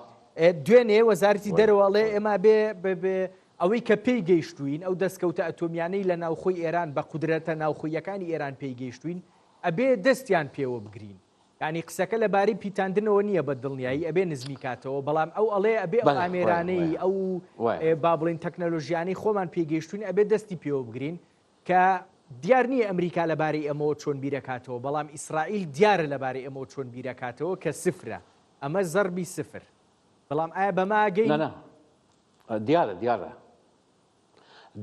دوێنێ وەزارەتی وەی. دەرەوە ئەڵێ وەی. ئێمە بێ بێ ئەوەی کە پێی گەیشتووین، ئەو دەستکەوتە ئەتۆمیانەی لە ناوخۆی ئێران بە قودرەتە ناوخۆییەکانی ئێران پێی گەیشتووین، ئەبێ دەستیان پێوە بگرین. یانی قسەکە لە بارەی پیتاندنەوە نییە بە دڵنیایی ئەبێ نزمی کاتەوە، بەڵام ئەو ئەڵێ ئەبێ ئەو بەلێ، وایە، ئامێرانەی، وایە. ئەو وایە. با بڵێین تەکنەلۆژیانەی خۆمان پێی گەیشتووین ئەبێ دەستی پێوە بگرین کە دیار نییە ئەمریکا لە بارەی ئەمەوە چۆن بیرەکاتەوە، بەڵام ئیسرائیل دیارە لە بارەی ئەمەوە چۆن بیرەکاتەوە کە سفرە. ئەمە زەربی سفر. بەڵام ئایا بەمە ئەگەین؟ نا نا. دیارە دیارە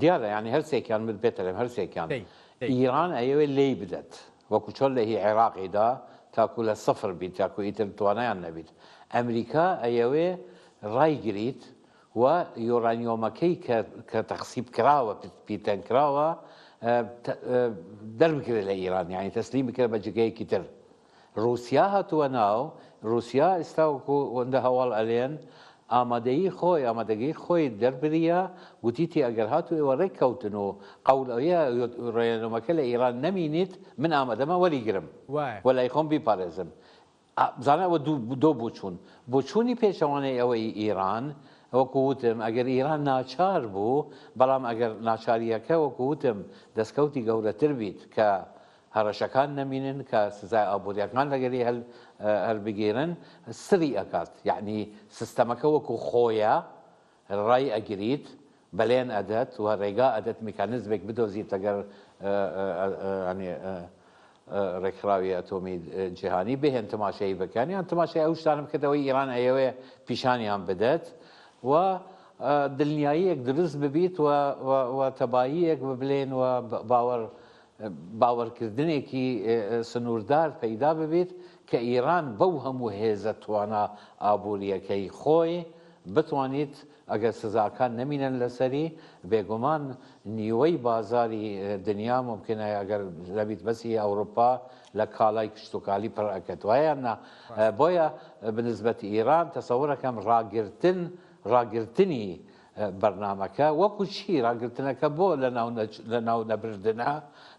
دیارە یانی هەرسێکیان من پێت دەڵێم هەرسێکیان دەی دەی. ئیران ئەیەوێت لێی بدەت وەکو چۆن لە هی عێراقی دا تاکو لە سفر بیت تاکو ئیتر توانایان نەبیت ئەمریکا ئەیەوێ ڕایگریت و یۆرانیۆمەکەی کە کە تەخسیب کراوە پیتەن کراوە دەربکرێت لە ئیران یانی تەسلیم بکرێت بە جێگەیەکی تر ڕوسیا هاتووە ناو، ڕوسیا ئیستا وەکو ئەوەندە هەواڵ ئەلێن ئامادەیی خۆی ئامادەگی خۆی دەربریە گوتیتی ئەگەر هاتوو ئێوە ڕێک کەوتن و قەول ئەویە ڕێنمەکە لە ئیران نەمینیت من ئامادەمە وەریگرم وایە. و لای خۆم بیپارێزم. بزانە ئەوە دوو دۆ بۆچوون بۆچوونی پێچەوانەی ئەوەی ئیران وەکو وتم ئەگەر ئیران ناچار بوو بەڵام ئەگەر ناچاریەکە وەکو وتم دەستکەوتی گەورەتر بیت کە هەڕەشەکان نەمینن کە سزای ئابوریەکان لەگەری هەلبگیرن سری ئەکات یەعنی سستەمەکە وەکو خۆیە ڕای ئەگریت بەلێن ئەدەت و ڕێگا ئەدەت میکانزمێک بدۆزیت لەگەر ینی ڕێکخراوی ئەتۆمی جیهانی بهێن تەماشای بکەن یان تەماشای ئەو شتانە بکەتەوەی ئیران ئەیەوێ پیشانیان بدەت و دڵنیاییەک دروست ببیت و تەباییەک ببلێن و باوەڕ باوەڕکردنێکی سنووردار پەیدا ببیت کە ئیران بەو هەموو هێزە توانا ئابوورییەکەی خۆی بتوانیت ئەگەر سزاکان نەمینن لەسەری بێگومان نیوەی بازاری دنیا مومکینە ئەگەر نەبیت بەس هی ئەوروپا لە کاڵای کشتوکالی پڕ ئەکەت وایە یان نا بۆیە بنسبەت ئیران تەسەورەکەم ڕاگرتن ڕاگرتنی بەرنامەکە وەکو چی ڕاگرتنەکە بۆ لەناو نەبردنە؟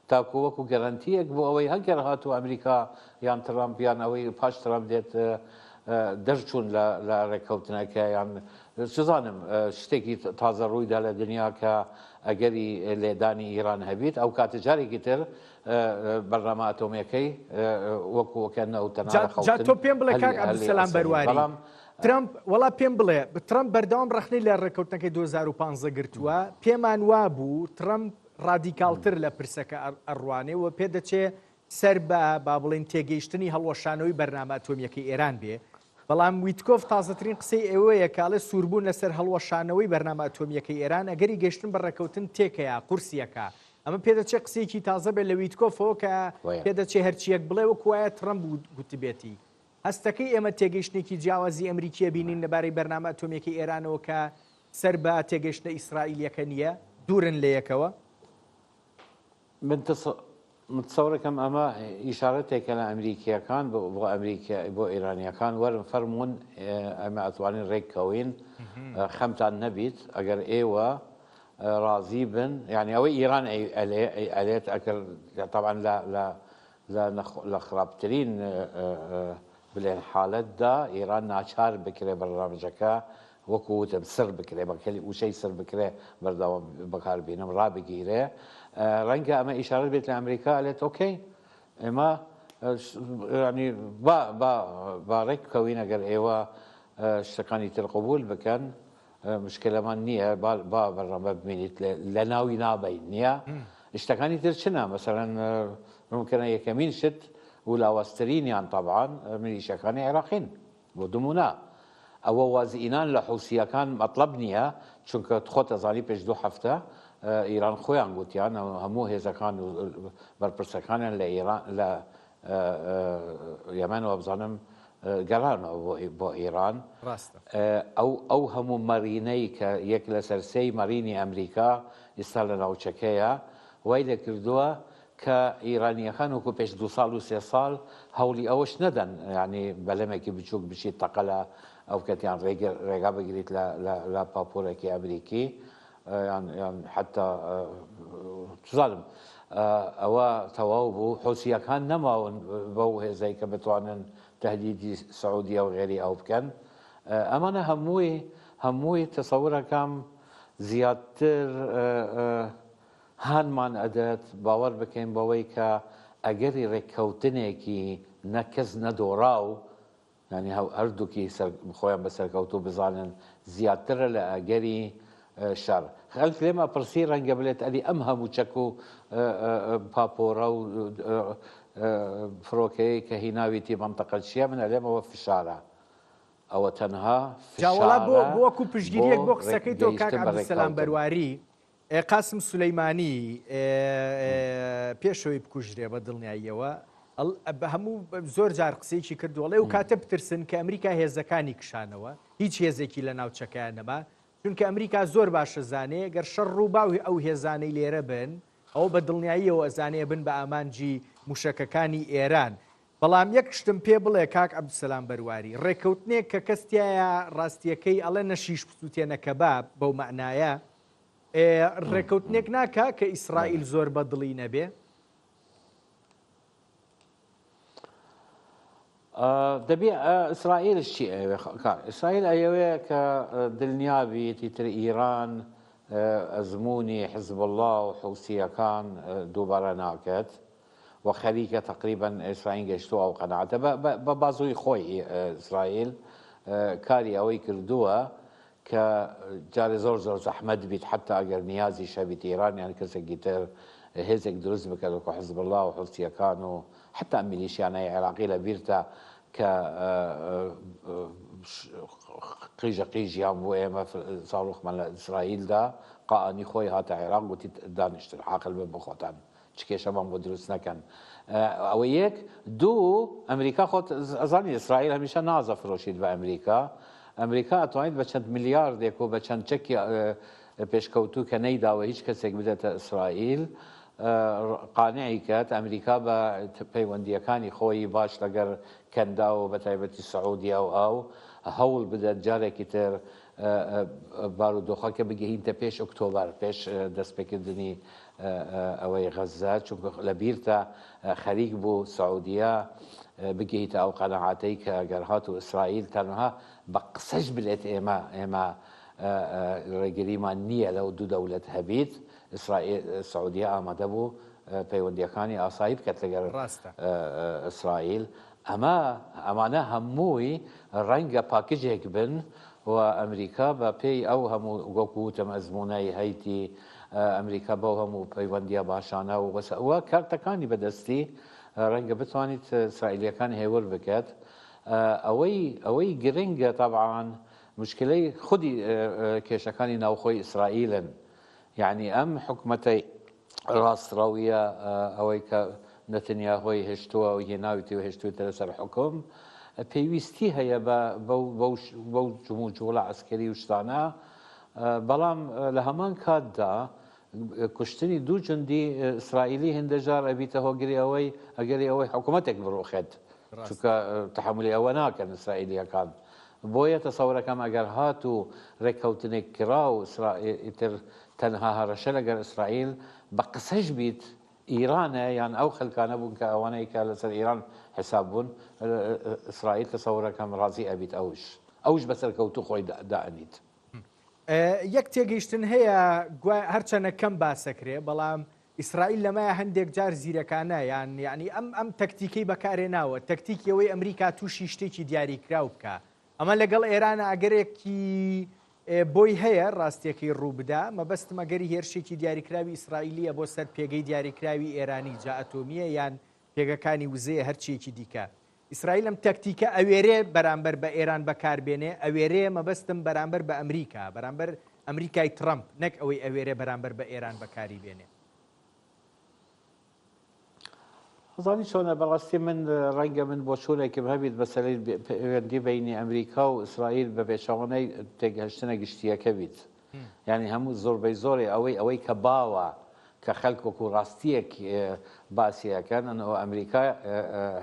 تاکو وەکو گەرەنتیەک بۆ ئەوەی هەگەر هاتوو ئەمریکا یان ترامپ یان ئەوەی پاش ترامپ دێت دەرچوون لە ڕێککەوتنەکە یان چزانم شتێکی تازە ڕوویدا لە دنیا کە ئەگەری لێدانی ئیران هەبیت ئەو کاتە جارێکی تر بەرنامە ئەتۆمیەکەی وەکو وەکە نەوتەنا جا تۆ پێم بڵێ کاک عەبدولسەلام بەرواری بەڵام ترەمپ وەڵا پێم بڵێ ترەمپ بەردەوام ڕەخنەی لە ڕێککەوتنەکەی 2015 گرتووە پێمان وابوو ترەمپ ڕادیکاڵتر لە پرسەکە ئەڕوانێ و پێدەچێ سەر بە با بڵێین تێگەیشتنی هەڵوەشانەوەی بەرنامە ئەتۆمییەکەی ئێران بێ، بەڵام ویتکۆف تازەترین قسەی ئەوەیە کە ئەڵێ سووربوون لەسەر هەڵوەشانەوەی بەرنامە ئەتۆمییەکەی ئێران ئەگەری گەیشتن بە ڕێککەوتن تێکەیا قورسیەکا. ئەمە پێدەچێ قسەیەکی تازە بێت لە ویتکۆفەوە کە پێدەچێ هەرچییەک بڵێ وەکو وایە ترەمپ گوتبێتی. هەستەکەی ئێمە تێگەیشتنێکی جیاوازی ئەمریکی ئەبینین لەبارەی بەرنامە ئەتۆمییەکەی ئێرانەوە کە سەر بە تێگەیشتنە ئیسرائیلییەکە نییە، دوورن لە یەکەوە؟ من تسەورەکەم ئەمە ئیشارەتێکە لە ئەمریکییەکان بۆ ئەمریکا بۆ ئێرانییەکان وەرن فەرموون ئەمە ئەتوانین ڕێک کەوین خەمتان نەبیت ئەگەر ئێوە ڕازی بن یعنی ئەوەی ئیران ئەلێت ئەگەر طبعا لە لە لە خراپترین بلێن حالەتدا ئیران ناچار بکرێ بەرنامجەکە وەکو وتم سڕ بکرێ بە کەلی وشەی سڕ بکرێ بەردەوام بەکار بینم ڕابگیرێ ڕەنگە ئەمە ئیشارەت بێت لە ئەمریکا ئەلێت okay ئێمە ینی با با با ڕێک بکەوین ئەگەر ئێوە شتەکانی تر قبول بکەن مشکلەمان نییە با بەرنامە بمێنیت لە ناوی نابین نییە شتەکانی تر چنە مەسەرەن ممکنە یەکەمین شت و لاوازترینیان تەبعەن میلیشیاکانی عێراقین بۆ نمونە ئەوە وازئینان لە حوسییەکان مەتڵەب نییە چونکە خۆت ئەزانی پێش دوو هەفتە ئیران خۆیان گوتیان هەموو هێزەکان و بەرپرسەکانیان لە ئیران لە یەمەن وابزانم گەڕانەوە بۆ ئیران ڕاستە. ئەو ئەو هەموو مەرینەی کە یەک لەسەر سێی مەرینی ئەمریکا ئیستا لە ناوچەکەیە وای لێ کردووە کە ئیرانییەکان وەکو پێش دوو ساڵ و سێ ساڵ هەوڵی ئەوەش نەدەن یانی بەلەمێکی بچووک بچیت تەقە لە ئەو بکەت یان ڕێگا بگریت لە لە پاپۆرێکی ئەمریکی یان یان حتا چزانم ئەوە تەواو بوو حوسییەکان نەماون بەو هێزەی کە بتوانن تهدیدی سعودیە و غێری ئەو بکەن ئەمانە هەمووی هەمووی تەسەورەکەم زیاتر هانمان ئەدەت باوەڕ بکەین بەوەی کە ئەگەری ڕێککەوتنێکی نە کەس نە دۆڕاو، یانی هەردووکی خۆیان بە سەرکەوتوو بزانن زیاترە لە ئەگەری شەڕ. خەلک لێم ئەپرسی ڕەنگە بلێت ئەری ئەم هەموو چەک و پاپۆڕە و فڕۆکەیەی کە هیناویتی مەنتەقە چیە؟ من ئەلێم ئەوە فشارە. ئەوە تەنها جا وەڵا بۆ فشارە بۆ وەکوو بۆ پشتگیریەک بۆ قسەکەی تۆ کاک گەیشتن بە عەبدولسەلام ڕێککەوتن. بەرواری، قاسم سولەیمانی پێش ئەوەی بکوژرێ بە دڵنیاییەوە هەموو زۆر جار قسەیەکی کردو ئەڵێ و کاتە بترسن کە ئەمریکا هێزەکانی کشانەوە هیچ هێزێکی لە ناوچەکەیان نەما چونکە ئەمریکا زۆر باشە زانێ گەر شەڕ ڕووباوی ئەو هێزانەی لێرە بن ئەو بە دڵنیاییەوە ئەزانێ بن بە ئامانجی موشەکەکانی ئێران بەڵام یەک شتم پێ بڵێ کاک عەبدولسەلام بەرواری، ڕێککەوتنێک کە کەس تیایا ڕاستییەکەی ئەڵێ نە شیش بسووتێ نە کەباب، بەو مەعنایە، ئێ ڕێککەوتنێک ناکا کە ئیسرائیل زۆر بە دڵی نەبێ؟ دەبێ ئیسرائیلش چی ئەیەوێ کاک؟ ئیسرائیل ئەیەوێ کە دلنیا بیت ئیتر ئیران ئەزموونی حزبوڵڵا و حوسییەکان دووبارە ناکەت. و خەریکە تەقریبەن ئیسرائیل گەیشتووە ئەو قەناعەتە بە بازووی خۆی ئیسرائیل کاری ئەوەی کردووە کە جارێ زۆر زۆر زەحمەت بیت حتا ئەگەر نیازیش هەبیت ئێران یان کەسێکی تر هێزێک دروست بکات وەکو حزبوڵڵا و حوسییەکان و حتا میلیشیانای عێراقی لە بیرتە کە قیژە قیژیان بوو ئێمە ساڕوخمان لە ئیسرائیلدا قائانی خۆی هاتە عێراق گوتی دانیشتن عاقل بن بخۆتان چ کێشەمان بۆ دروست نەکەن ئەوە یەک دوو ئەمریکا خۆت ئەزانی ئیسرائیل هەمیشە نازە فرۆشیت بە ئەمریکا ئەمریکا ئەتوانیت بە چەند ملیاردێک و بە چەند چەکی پێشکەوتوو کە نەیداوە هیچ کەسێک بدێتە ئیسرائیل قانعی کات ئەمریکا بە پەیوەندیەکانی خۆی باش لەگەر کەنداو و بە تایبەتی سعودیا و ئاو. هەوڵ بدەن جارێکی تر بارودۆخەکە بگەهینتە پێش ئۆکتۆبەر، پێش دەستپێکردنی ئەوەی غەززە، چونکە لە بیرتە خەریک بوو سعودیە بگەیتە ئەو قەناعەتەی کە گەر هاتوو ئیسرائیل تەنها بە قسەش بلێت ئێمە ئێمە ڕێگریمان نییە لەو دوو دەولەت هەبیت، ئیسرائیل سعودیە ئامادە بوو پەیوەندیەکانی ئاسایی بکات لەگەر ئیسرائیل. ئەمە ئەمانە هەمووی ڕەنگە پاکجێک بن و ئەمریکا بە پێی ئەو هەموو وەکو وتم ئەزموونەی هەیتی ئەمریکا بەو هەموو پەیوەندیە باشانە و و کارتەکانی بەدەستی ڕەنگە بتوانیت ئیسرائیلیەکان هێور بکات. ئەوەی ئەوەی گرنگە تەبعان مشکلەی خودی کێشەکانی ناوخۆی ئیسرائیلن یەعنی ئەم حکومەتەی ڕاستڕەویە ئەوەی کە نەتنیاهۆی هێشتووە و هێناویتی و هێشتوویتە لەسەر حوکم پێویستی هەیە بە بەو جموجوڵە عەسکەری و شتانە بەڵام لە هەمان کاتدا کوشتنی دوو جندی ئیسرائیلی هێندە جار ئەبیتە هۆگری ئەوەی ئەگەری ئەوەی حکوومەتێک بڕوخێت چونکە تەحەمولی ئەوە ناکەن ئیسرائیلیەکان بۆیە تەسەورەکەم ئەگەر هاتوو رێککەوتنێک کرا و ئیتر تەنها هەڕەشە لەگەر ئیسرائیل بە قسەش بیت ئیرانە یان ئەو خەلکانە بوون کە ئەوانەی کە لەسەر ئیران حساب بوون ئیسرائیل تەسەورەکەم رازی ئەبیت ئەوش ئەوش بە سەرکەوتوو خۆی دائەنیت. یەک تێگەیشتن هەیە گوایە هەرچەنە کەم باسەکرێ بەڵام ئیسرائیل لەمایە هەندێک جار زیرەکانە یان یعنی ئەم ئەم تەکتیکەی بەکارێناوە تەکتیکی ئەوەی ئەمریکا تووشی شتێکی دیاریکراو بکە ئەمە لەگەڵ ئێران ئەگەرێکی بۆی هەیە ڕاستیەکەی ڕووبدا مەبەستم ئەگەری هێرشێکی دیاریکراوی ئیسرائیلیە بۆ سەر پێگەی دیاریکراوی ئێرانی جا ئەتۆمیە یان پێگەکانی وزەیە هەرچیەکی دیکە ئیسرائیل ئەم تەکتیکە ئەوێرێ بەرامبەر بە ئێران بەکاربێنێ، ئەوێرێ مەبەستم بەرامبەر بە ئەمریکا، بەرامبەر ئەمریکای تڕەمپ، نەک ئەوەی ئەوێرێ بەرامبەر بە ئێران بەکاری بێنێ. ئەزانی چۆنە بەڕاستی من ڕەنگە من بۆچوونێکم هەبیت مەسەلەی پەیوەندی بەینی ئەمریکا و ئیسرائیل بە پێچەوانەی تێگەهشتنە گشتییەکە بیت. یانی هەموو زۆربەی زۆری ئەوەی ئەوەی کە باوە کە خەلک وەکو ڕاستیەک باسی ئەکەن ئەنەوە ئەمریکا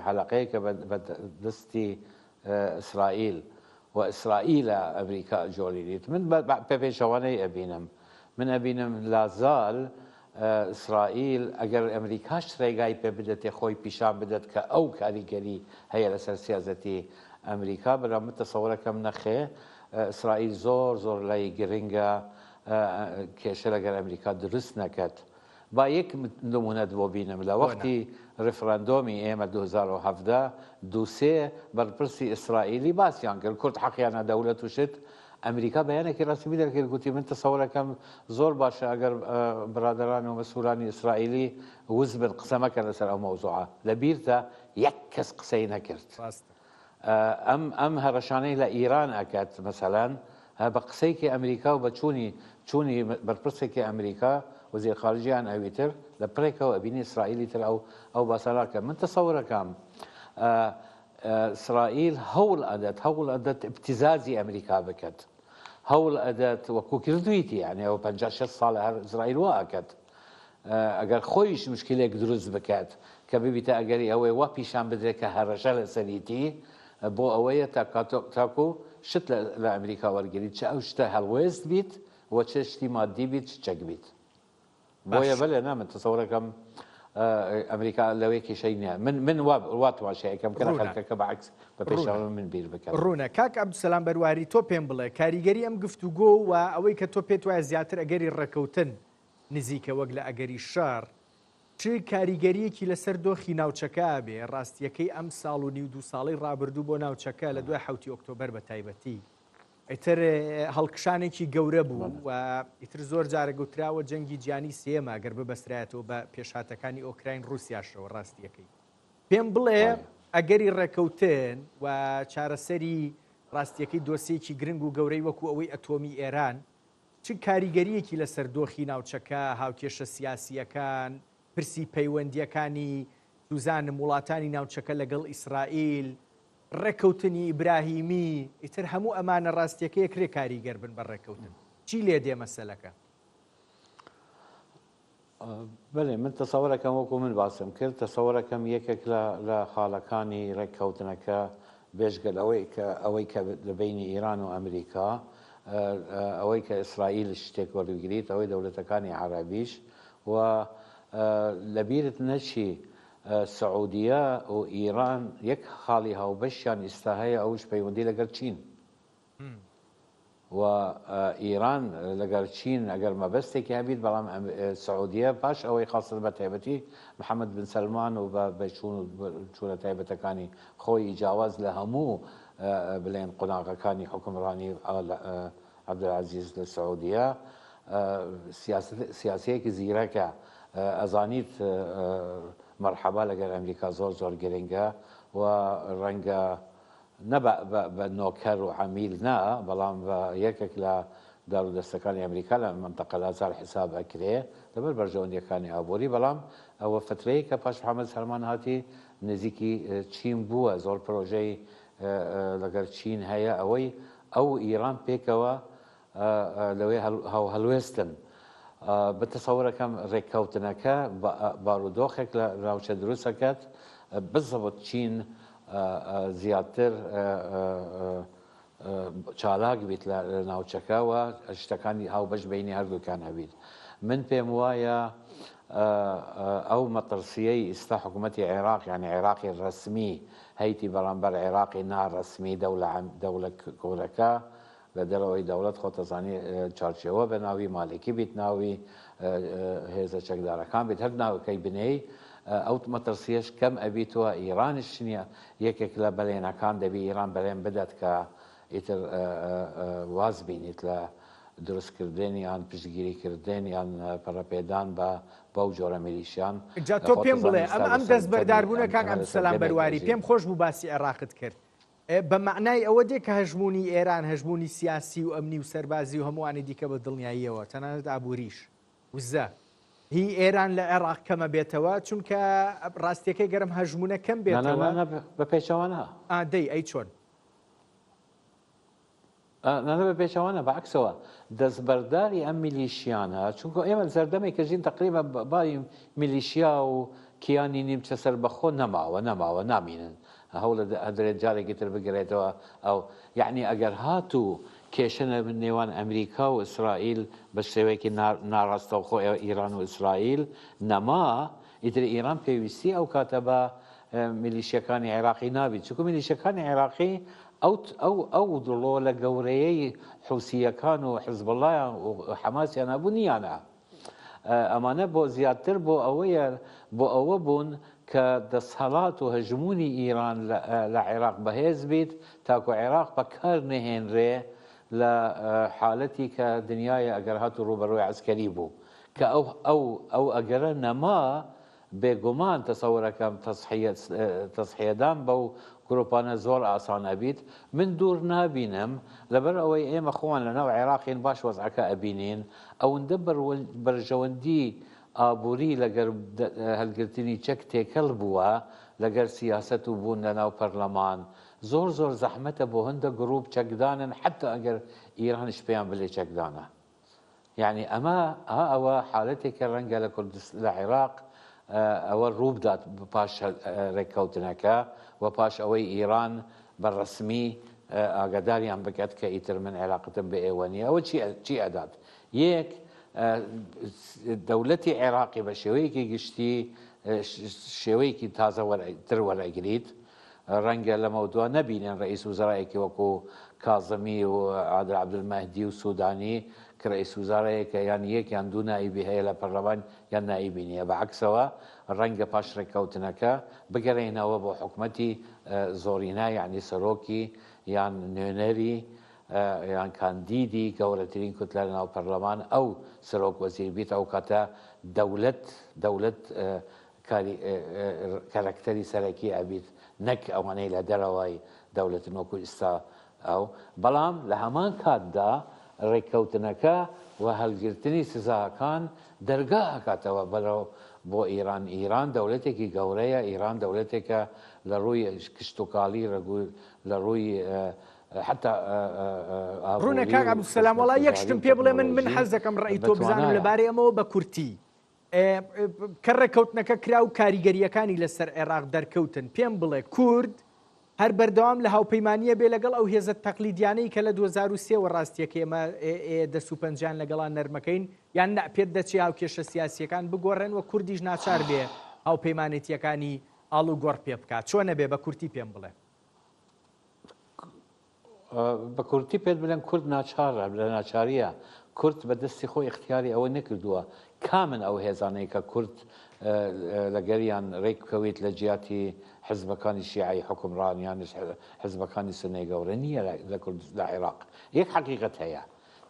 حەلەقەیەکە بە دەستی ئیسرائیل و ئیسرائیلە ئەمریکا جۆڵینیت من بە پێچەوانەی ئەبینم من ئەبینم لازال ئیسرائیل ئەگەر ئەمریکاش ڕێگای پێ بدەتێ خۆی پیشان بدات کە ئەو کاریگەری هەیە لەسەر سیاسەتی ئەمریکا بەلام من تەسەورەکەم نەخێ ئیسرائیل زۆر زۆر لای گرنگە کێشە لەگەر ئەمریکا دروست نەکەت. با یەک نمونەت بۆ بینم لە وەختی ڕیفراندۆمی ئێمە 2017 دوو سێ بەرپرسی ئیسرائیلی باسیان کرد کورد حەقیانە دەولەت و شت ئەمریکا بەیانێکی ڕەسمی دەرکرد گوتی من تەسەورەکەم زۆر باشە ئەگەر برادەران و مەسئولانی ئیسرائیلی وز بن قسە مەکەن لەسەر ئەو مەوزوعە لە بیرتە یەک کەس قسەی نەکرد. ڕاستە. ئەم ئەم هەڕەشانەی لە ئیران ئەکات مەسەلەن بە قسەیەکی ئەمریکا و بە چوونی چوونی بەرپرسێکی ئەمریکا وەزیر خارجی یان ئەوی تر لە پرێکەوە ئەبینی ئیسرائیلی تر ئەو ئەو باسە ناکە من تەسەورەکەم ئیسرائیل هەوڵ ئەدات هەوڵ ئەدات ابتزازی ئەمریکا بکات هەوڵ ئەدات وەکو کردویتی یعنی ئەوە 50 60 ساڵە هەر ئیسرائیل وا ئەکات ئەگەر خۆیش مشکلێک دروست بکات کە ببیتە ئەگەری ئەوەی وا پیشان بدرێت کە هەڕەشە لەسەریتی بۆ ئەوەیە تاکو شت لە ئەمریکا وەرگریت چ ئەو شتە هەڵوێست بیت و چ شتی مادی بیت چ چەک بیت بۆیە بەلێ نا من تەسەورەکەم ئەمریکا لەوەی کێشەی نییە من من وا تماشایەکەم کە خەلکەکە بە عەکس بە پێشەوە من بیر بکەم. ڕوونە کاک عەبدولسەلام بەرواری تۆ پێم بڵێ کاریگەری ئەم گفتوگۆ و ئەوەی کە تۆ پێت وایە زیاتر ئەگەری ڕێکەوتن نزیکە وەک لە ئەگەری شەڕ، چ کاریگەرییەکی لەسەر دۆخی ناوچەکە ئەبێ، ڕاستییەکەی ئەم ساڵ و نیو دوو ساڵەی ڕابردوو بۆ ناوچەکە لە دوای حەوتی ئۆکتۆبەر بە تایبەتی ئیتر هەڵکشانێکی گەورە بوو و ئیتر زۆر جارە گوتراوە جەنگی جیانی سێمە گەر ببەسترایەتەوە بە پێشهاتەکانی ئۆکراین ڕووسیاشەوە ڕاستیەکەی پێم بڵێ ئەگەری ڕێکەوتن و چارەسەری ڕاستیەکەی دۆسیەکی گرنگ و گەورەی وەکو ئەوەی ئەتۆمی ئێران چ کاریگەرییەکی لەسەر دۆخی ناوچەکە، هاوکێشە سیاسییەکان، پرسی پەیوەندییەکانی سوزانم وڵاتانی ناوچەکە لەگەڵ ئیسرائیل، ڕێککەوتنی ئیبراهیمی، ئیتر هەموو ئەمانە ڕاستییەکەی ئەکرێ کاریگەر بن بە ڕێککەوتن. چی لێ دێ مەسەلەکە؟ بەلێ من تەسەوەرەکەم وەکو من باسم کرد تەسەوەرەکەم یەکێک لە لە خاڵەکانی ڕێککەوتنەکە. بێژگە لەوەی کە ئەوەی کە لە بەینی ئیران و ئەمریکا، ئەوەی کە ئیسرائیل شتێک وەربگریت، ئەوەی دەولەتەکانی عەرەبیش و لەبیرت نەچی سعودیە و ئیران یەک خاڵی هاوبەشیان ئیستا هەیە ئەوش پەیوەندی لەگەڵ چین. و ئیران لەگەڵ چین ئەگەر مەبەستێکی هەبیت، بەڵام سعودیە پاش ئەوەی خاستە بە تایبەتی محەمەد بن سەلمان و بە چوون و چوونە تایبەتەکانی خۆی جیاواز لە هەموو بلێن قوناغەکانی حوکمڕانی عەبدولعەزیز لە سعودیە سیاسەیەکی زیرەکە ئەزانیت مەرحەبا لەگەر ئەمریکا زۆر زۆر گرنگە و ڕەنگە نە بە نۆکەر و عەمیل نا، بەڵام بە یەکێک لە دارودەستەکانی ئەمریکا لە مەنتەقە لازار حیساب ئەکرێ لەبەر بەرژەوەندیەکانی ئابوری، بەڵام ئەوە فترەیەکە پاش محەمەد سەلمان هاتی نزیکی چین بووە زۆر پرۆژەی لەگەر چین هەیە ئەوەی ئەو ئیران پێکەوە لەوێ هاوهەڵوێستن. بە تەسەورەکەم رێککەوتنەکە بارودۆخێک لە ناوچە دروست ئەکات، بزەبت چین زیاتر چالاک بیت لە ناوچەکە و شتەکانی هاوبەش بینی هەردووکیان هەبیت. من پێم وایە ئەو مەترسیەی ئیستا حکوومەتی عێراق یانی عێراقی رەسمی هەیتی بەرامبەر عێراقی ناڕەسمی دەولە گەورەکە لە دەرەوەی دەوڵەت خۆت ئەزانی چارچێوە بە ناوی مالکی بیت ناوی هێزە چەکدارەکان بیت هەر ناوەکەی بنێی ئەو مەترسیەش کەم ئەبیتوە ئیرانش نییە یەکێک لە بەلێنەکان دەبی ئیران بەلێن بدات کە ئیتر واز بینیت لە دروستکردن یان پشتگیریکردن یان پەرەپێدان بە بەو جۆرە میلیشیان جا تۆ پێم بڵێ ئەم ئەم دەستبەرداربوونە کاک عەبدولسەلام بەرواری پێم خۆش بوو باسی عێراقت کرد بە مەعنای ئەوە دێ کە هەژموونی ئێران، هەژموونی سیاسی و ئەمنی و سەربازی و هەمووانی دیکە بە دڵنیاییەوە، تەنانەت ئابووریش، وزە، هی ئێران لە عێراق کەمە بێتەوە، چونکە ڕاستییەکەی گەر ئەم هەژموونە کەم نا نا بێتەوە. نا نا بە پێچەوانە. ئا دەی ئەی چۆن؟ نا نا بە پێچەوانە بە عەکسەوە دەستبەرداری ئەم میلیشیانە چونکە ئێمە سەردەمێک کە ژین تەقریبا باوی میلیشیا و کیانی نیمچە سەربەخۆ نەماوە نەماوە نامینن هەوڵ ئەدرێت جارێکی تر بگرێتەوە ئەو یەعنی ئەگەر هاتوو کێشە لە نێوان ئەمریکا و ئیسرائیل بە شێوەیەکی ناڕاستەوخۆ ئیران و ئیسرائیل نەما ئیتر ئیران پێویستی ئەو کاتە بە میلیشیەکانی عێراقی نابیت چونکە میلیشیەکانی عێراقی ئەو ئەو ئەو ڕۆلە گەورەیەی حوسییەکان و حزبوڵڵایان و حەماسیان هەبوو نییانە. ئەمانە بۆ زیاتر بۆ ئەوەیە بۆ ئەوە بوون کە دەسهەڵات و هەژموونی ئیران لە عێراق بەهێز بیت تاکو عێراق بەکار نەهێنرێ لە حالەتی کە دنیایە ئەگەر هاتوو ڕووبەڕووی عەسکەری بوو کە ئەو ئەو ئەو ئەگەرە نەما بێگومان تەسەورەکەم تەزحیەدان بەو گروپانە زۆر ئاسان ئەبیت، من دوور نابینم، لەبەر ئەوەی ئێمە خۆمان لەناو عێراقین باش وەزعەکە ئەبینین، ئەوندە بەرژەوەندی ئابوری لەگەر هەلگرتنی چەک تێکەل بووە لەگەر سیاسەت و بوون لەناو پەرلەمان، زۆر زۆر زەحمەتە بۆ هەندە گروپ چەکدانن حەتا ئەگەر ئیرانیش پێیان بلێ چەکدانە. یانی ئەمە ها ئەوە حالەتێکە ڕەنگە لە کوردست لە عێراق ئەوە ڕووبدات پاش ڕێککەوتنەکە و پاش ئەوەی ئیران بە ڕەسمی ئاگاداریان بکات کە ئیتر من عێراقتم بە ئێوە نییە ئەوە چی چی ئەدات یەک دەولەتی عێراقی بە شێوەیەکی گشتی شێوەیەکی تازە تر وەرئەگریت ڕەنگە لەمەودوا نەبینن ڕەئیس وزەرایەکی وەکو کازمی و عادل عەبدولمەهدی و سودانی کە ڕەئیس وزارایەکە یان یەک یان دوو نائیبی هەیە لە پەرلەمان یان نائیبی نییە بە عەکسەوە ڕەنگە پاش ڕێککەوتنەکە بگەرێینەوە بۆ حکومەتی زۆرینە یانی سەرۆکی یان نوێنەری یان کاندیدی گەورەترین کوتلە لەناو پەرلەمان ئەو سەرۆک وەزیر بیت ئەوکاتە دەولەت دەولەت کاری کەرەکتەری سەرەکی ئەبیت نەک ئەوانەی لە دەرەوەی دەولەتن وەکو ئیستا ئەو بەڵام لە هەمان کاتدا ڕێککەوتنەکە و هەلگرتنی سزاکان دەرگا ئەکاتەوە بەرەو بۆ ئیران ئیران دەولەتێکی گەورەیە ئیران دەولەتێکە لە ڕووی کشتوکاڵی ڕەگو لە ڕووی حتا ڕوونە ئابووری کاک و عەبدولسەلام وەڵا یەک خزمەتگوزاری شتم و پێ بڵێ من من تەکنەلۆژی حەز دەکەم ڕەئی بە تۆ بزانم توانایە. لەبارەی ئەمەوە بە کورتی کە ڕێککەوتنەکە کرا و کاریگەرییەکانی لەسەر عێراق دەرکەوتن، پێم بڵێ کورد هەر بەردەوام لە هاوپەیمانییە بێ لەگەڵ ئەو هێزە تەقلیدیانەی کە لە 2003 وە ڕاستیەکەی ئێمە دەست و پەنجەیان لەگەڵا نەرمەکەین یان نا پێت دەچێ هاوکێشە سیاسیەکان بگۆڕێن و کوردیش ناچار بێ هاوپەیمانێتیەکانی ئاڵوگۆڕ پێ بکات چۆنە بێ بە کورتی پێم بڵێ. بە کورتی پێت بلێم کورد ناچارە لە ناچاریە کورد بە دەستی خۆی ئیختیاری ئەوە نەکردووە کامن ئەو هێزانەی کە کورد لەگەریان رێک بکەویت لە جیاتی حزبەکانی شیعەی حوکمڕان یانیش حزبەکانی سوننەی گەورە نییە لە کورد لە عێراق یەک حەقیقەت هەیە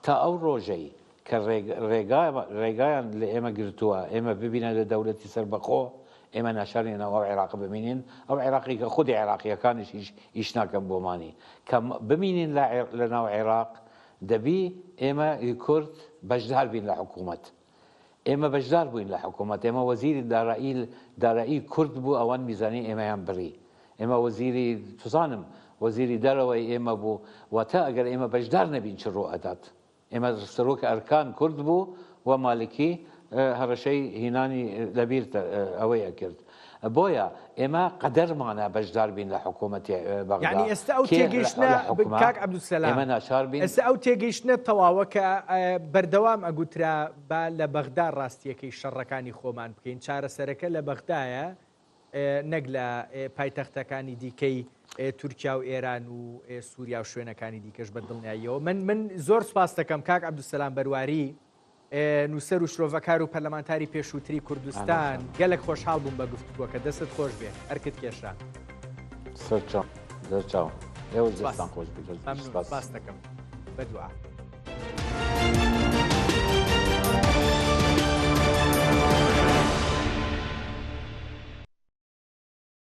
تا ئەو ڕۆژەی کە ڕێگایان لە ئێمە گرتووە ئێمە ببینە لە دەولەتی سەربەخۆ ئێمە ناچارین لەناو ئەو عێراقە بمینین ئەو عێراقی کە خودی عێراقیەکانیش هیچ ئیش ناکەن بۆمانی کە بمینین لە ناو عێراق دەبی ئێمە کورد بەشدار بین لە حکوومەت ئێمە بەشدار بووین لە حکوومەت ئێمە وەزیری دارایی دارایی کورد بوو ئەوان میزانی ئێمەیان بڕی ئێمە وەزیری چزانم وەزیری دەرەوەی ئێمە بوو واتە ئەگەر ئێمە بەشدار نەبین چ ڕوو ئەدات ئێمە سەرۆک ئەرکان کورد بوو و مالکی هەڕەشەی هینانی لەبیرتە ئەوەی ئەکرد بۆیە ئێمە قەدەرمانە بەشدار بین لە حکوومەتی بەغدا یعنی ئێستا ئەو کێ تێگەیشتنە لە حکومە کاک عەبدولسەلام ئێمە ناچار بین ئێستا ئەو تێگەیشتنە تەواوە کە بەردەوام ئەگوترا با لە بەغدا ڕاستیەکەی شەڕەکانی خۆمان بکەین چارەسەرەکە لە بەغدایە نەک لە پایتەختەکانی دیکەی تورکیا و ئێران و سووریا و شوێنەکانی دیکەش بە دڵنیاییەوە من من زۆر سپاس دەکەم کاک عەبدولسەلام بەرواری نووسەر و شرۆڤەکار و پەرلەمانتاری پێشووتری کوردستان گەلک خۆشحاڵ بووم بە گفتوگۆکە دەستت خۆش بێ ئەرکت کێشا سەرچاو دەرچاو ئێوە دەستان خۆش بێت سپاس دەکەم بەدوعا.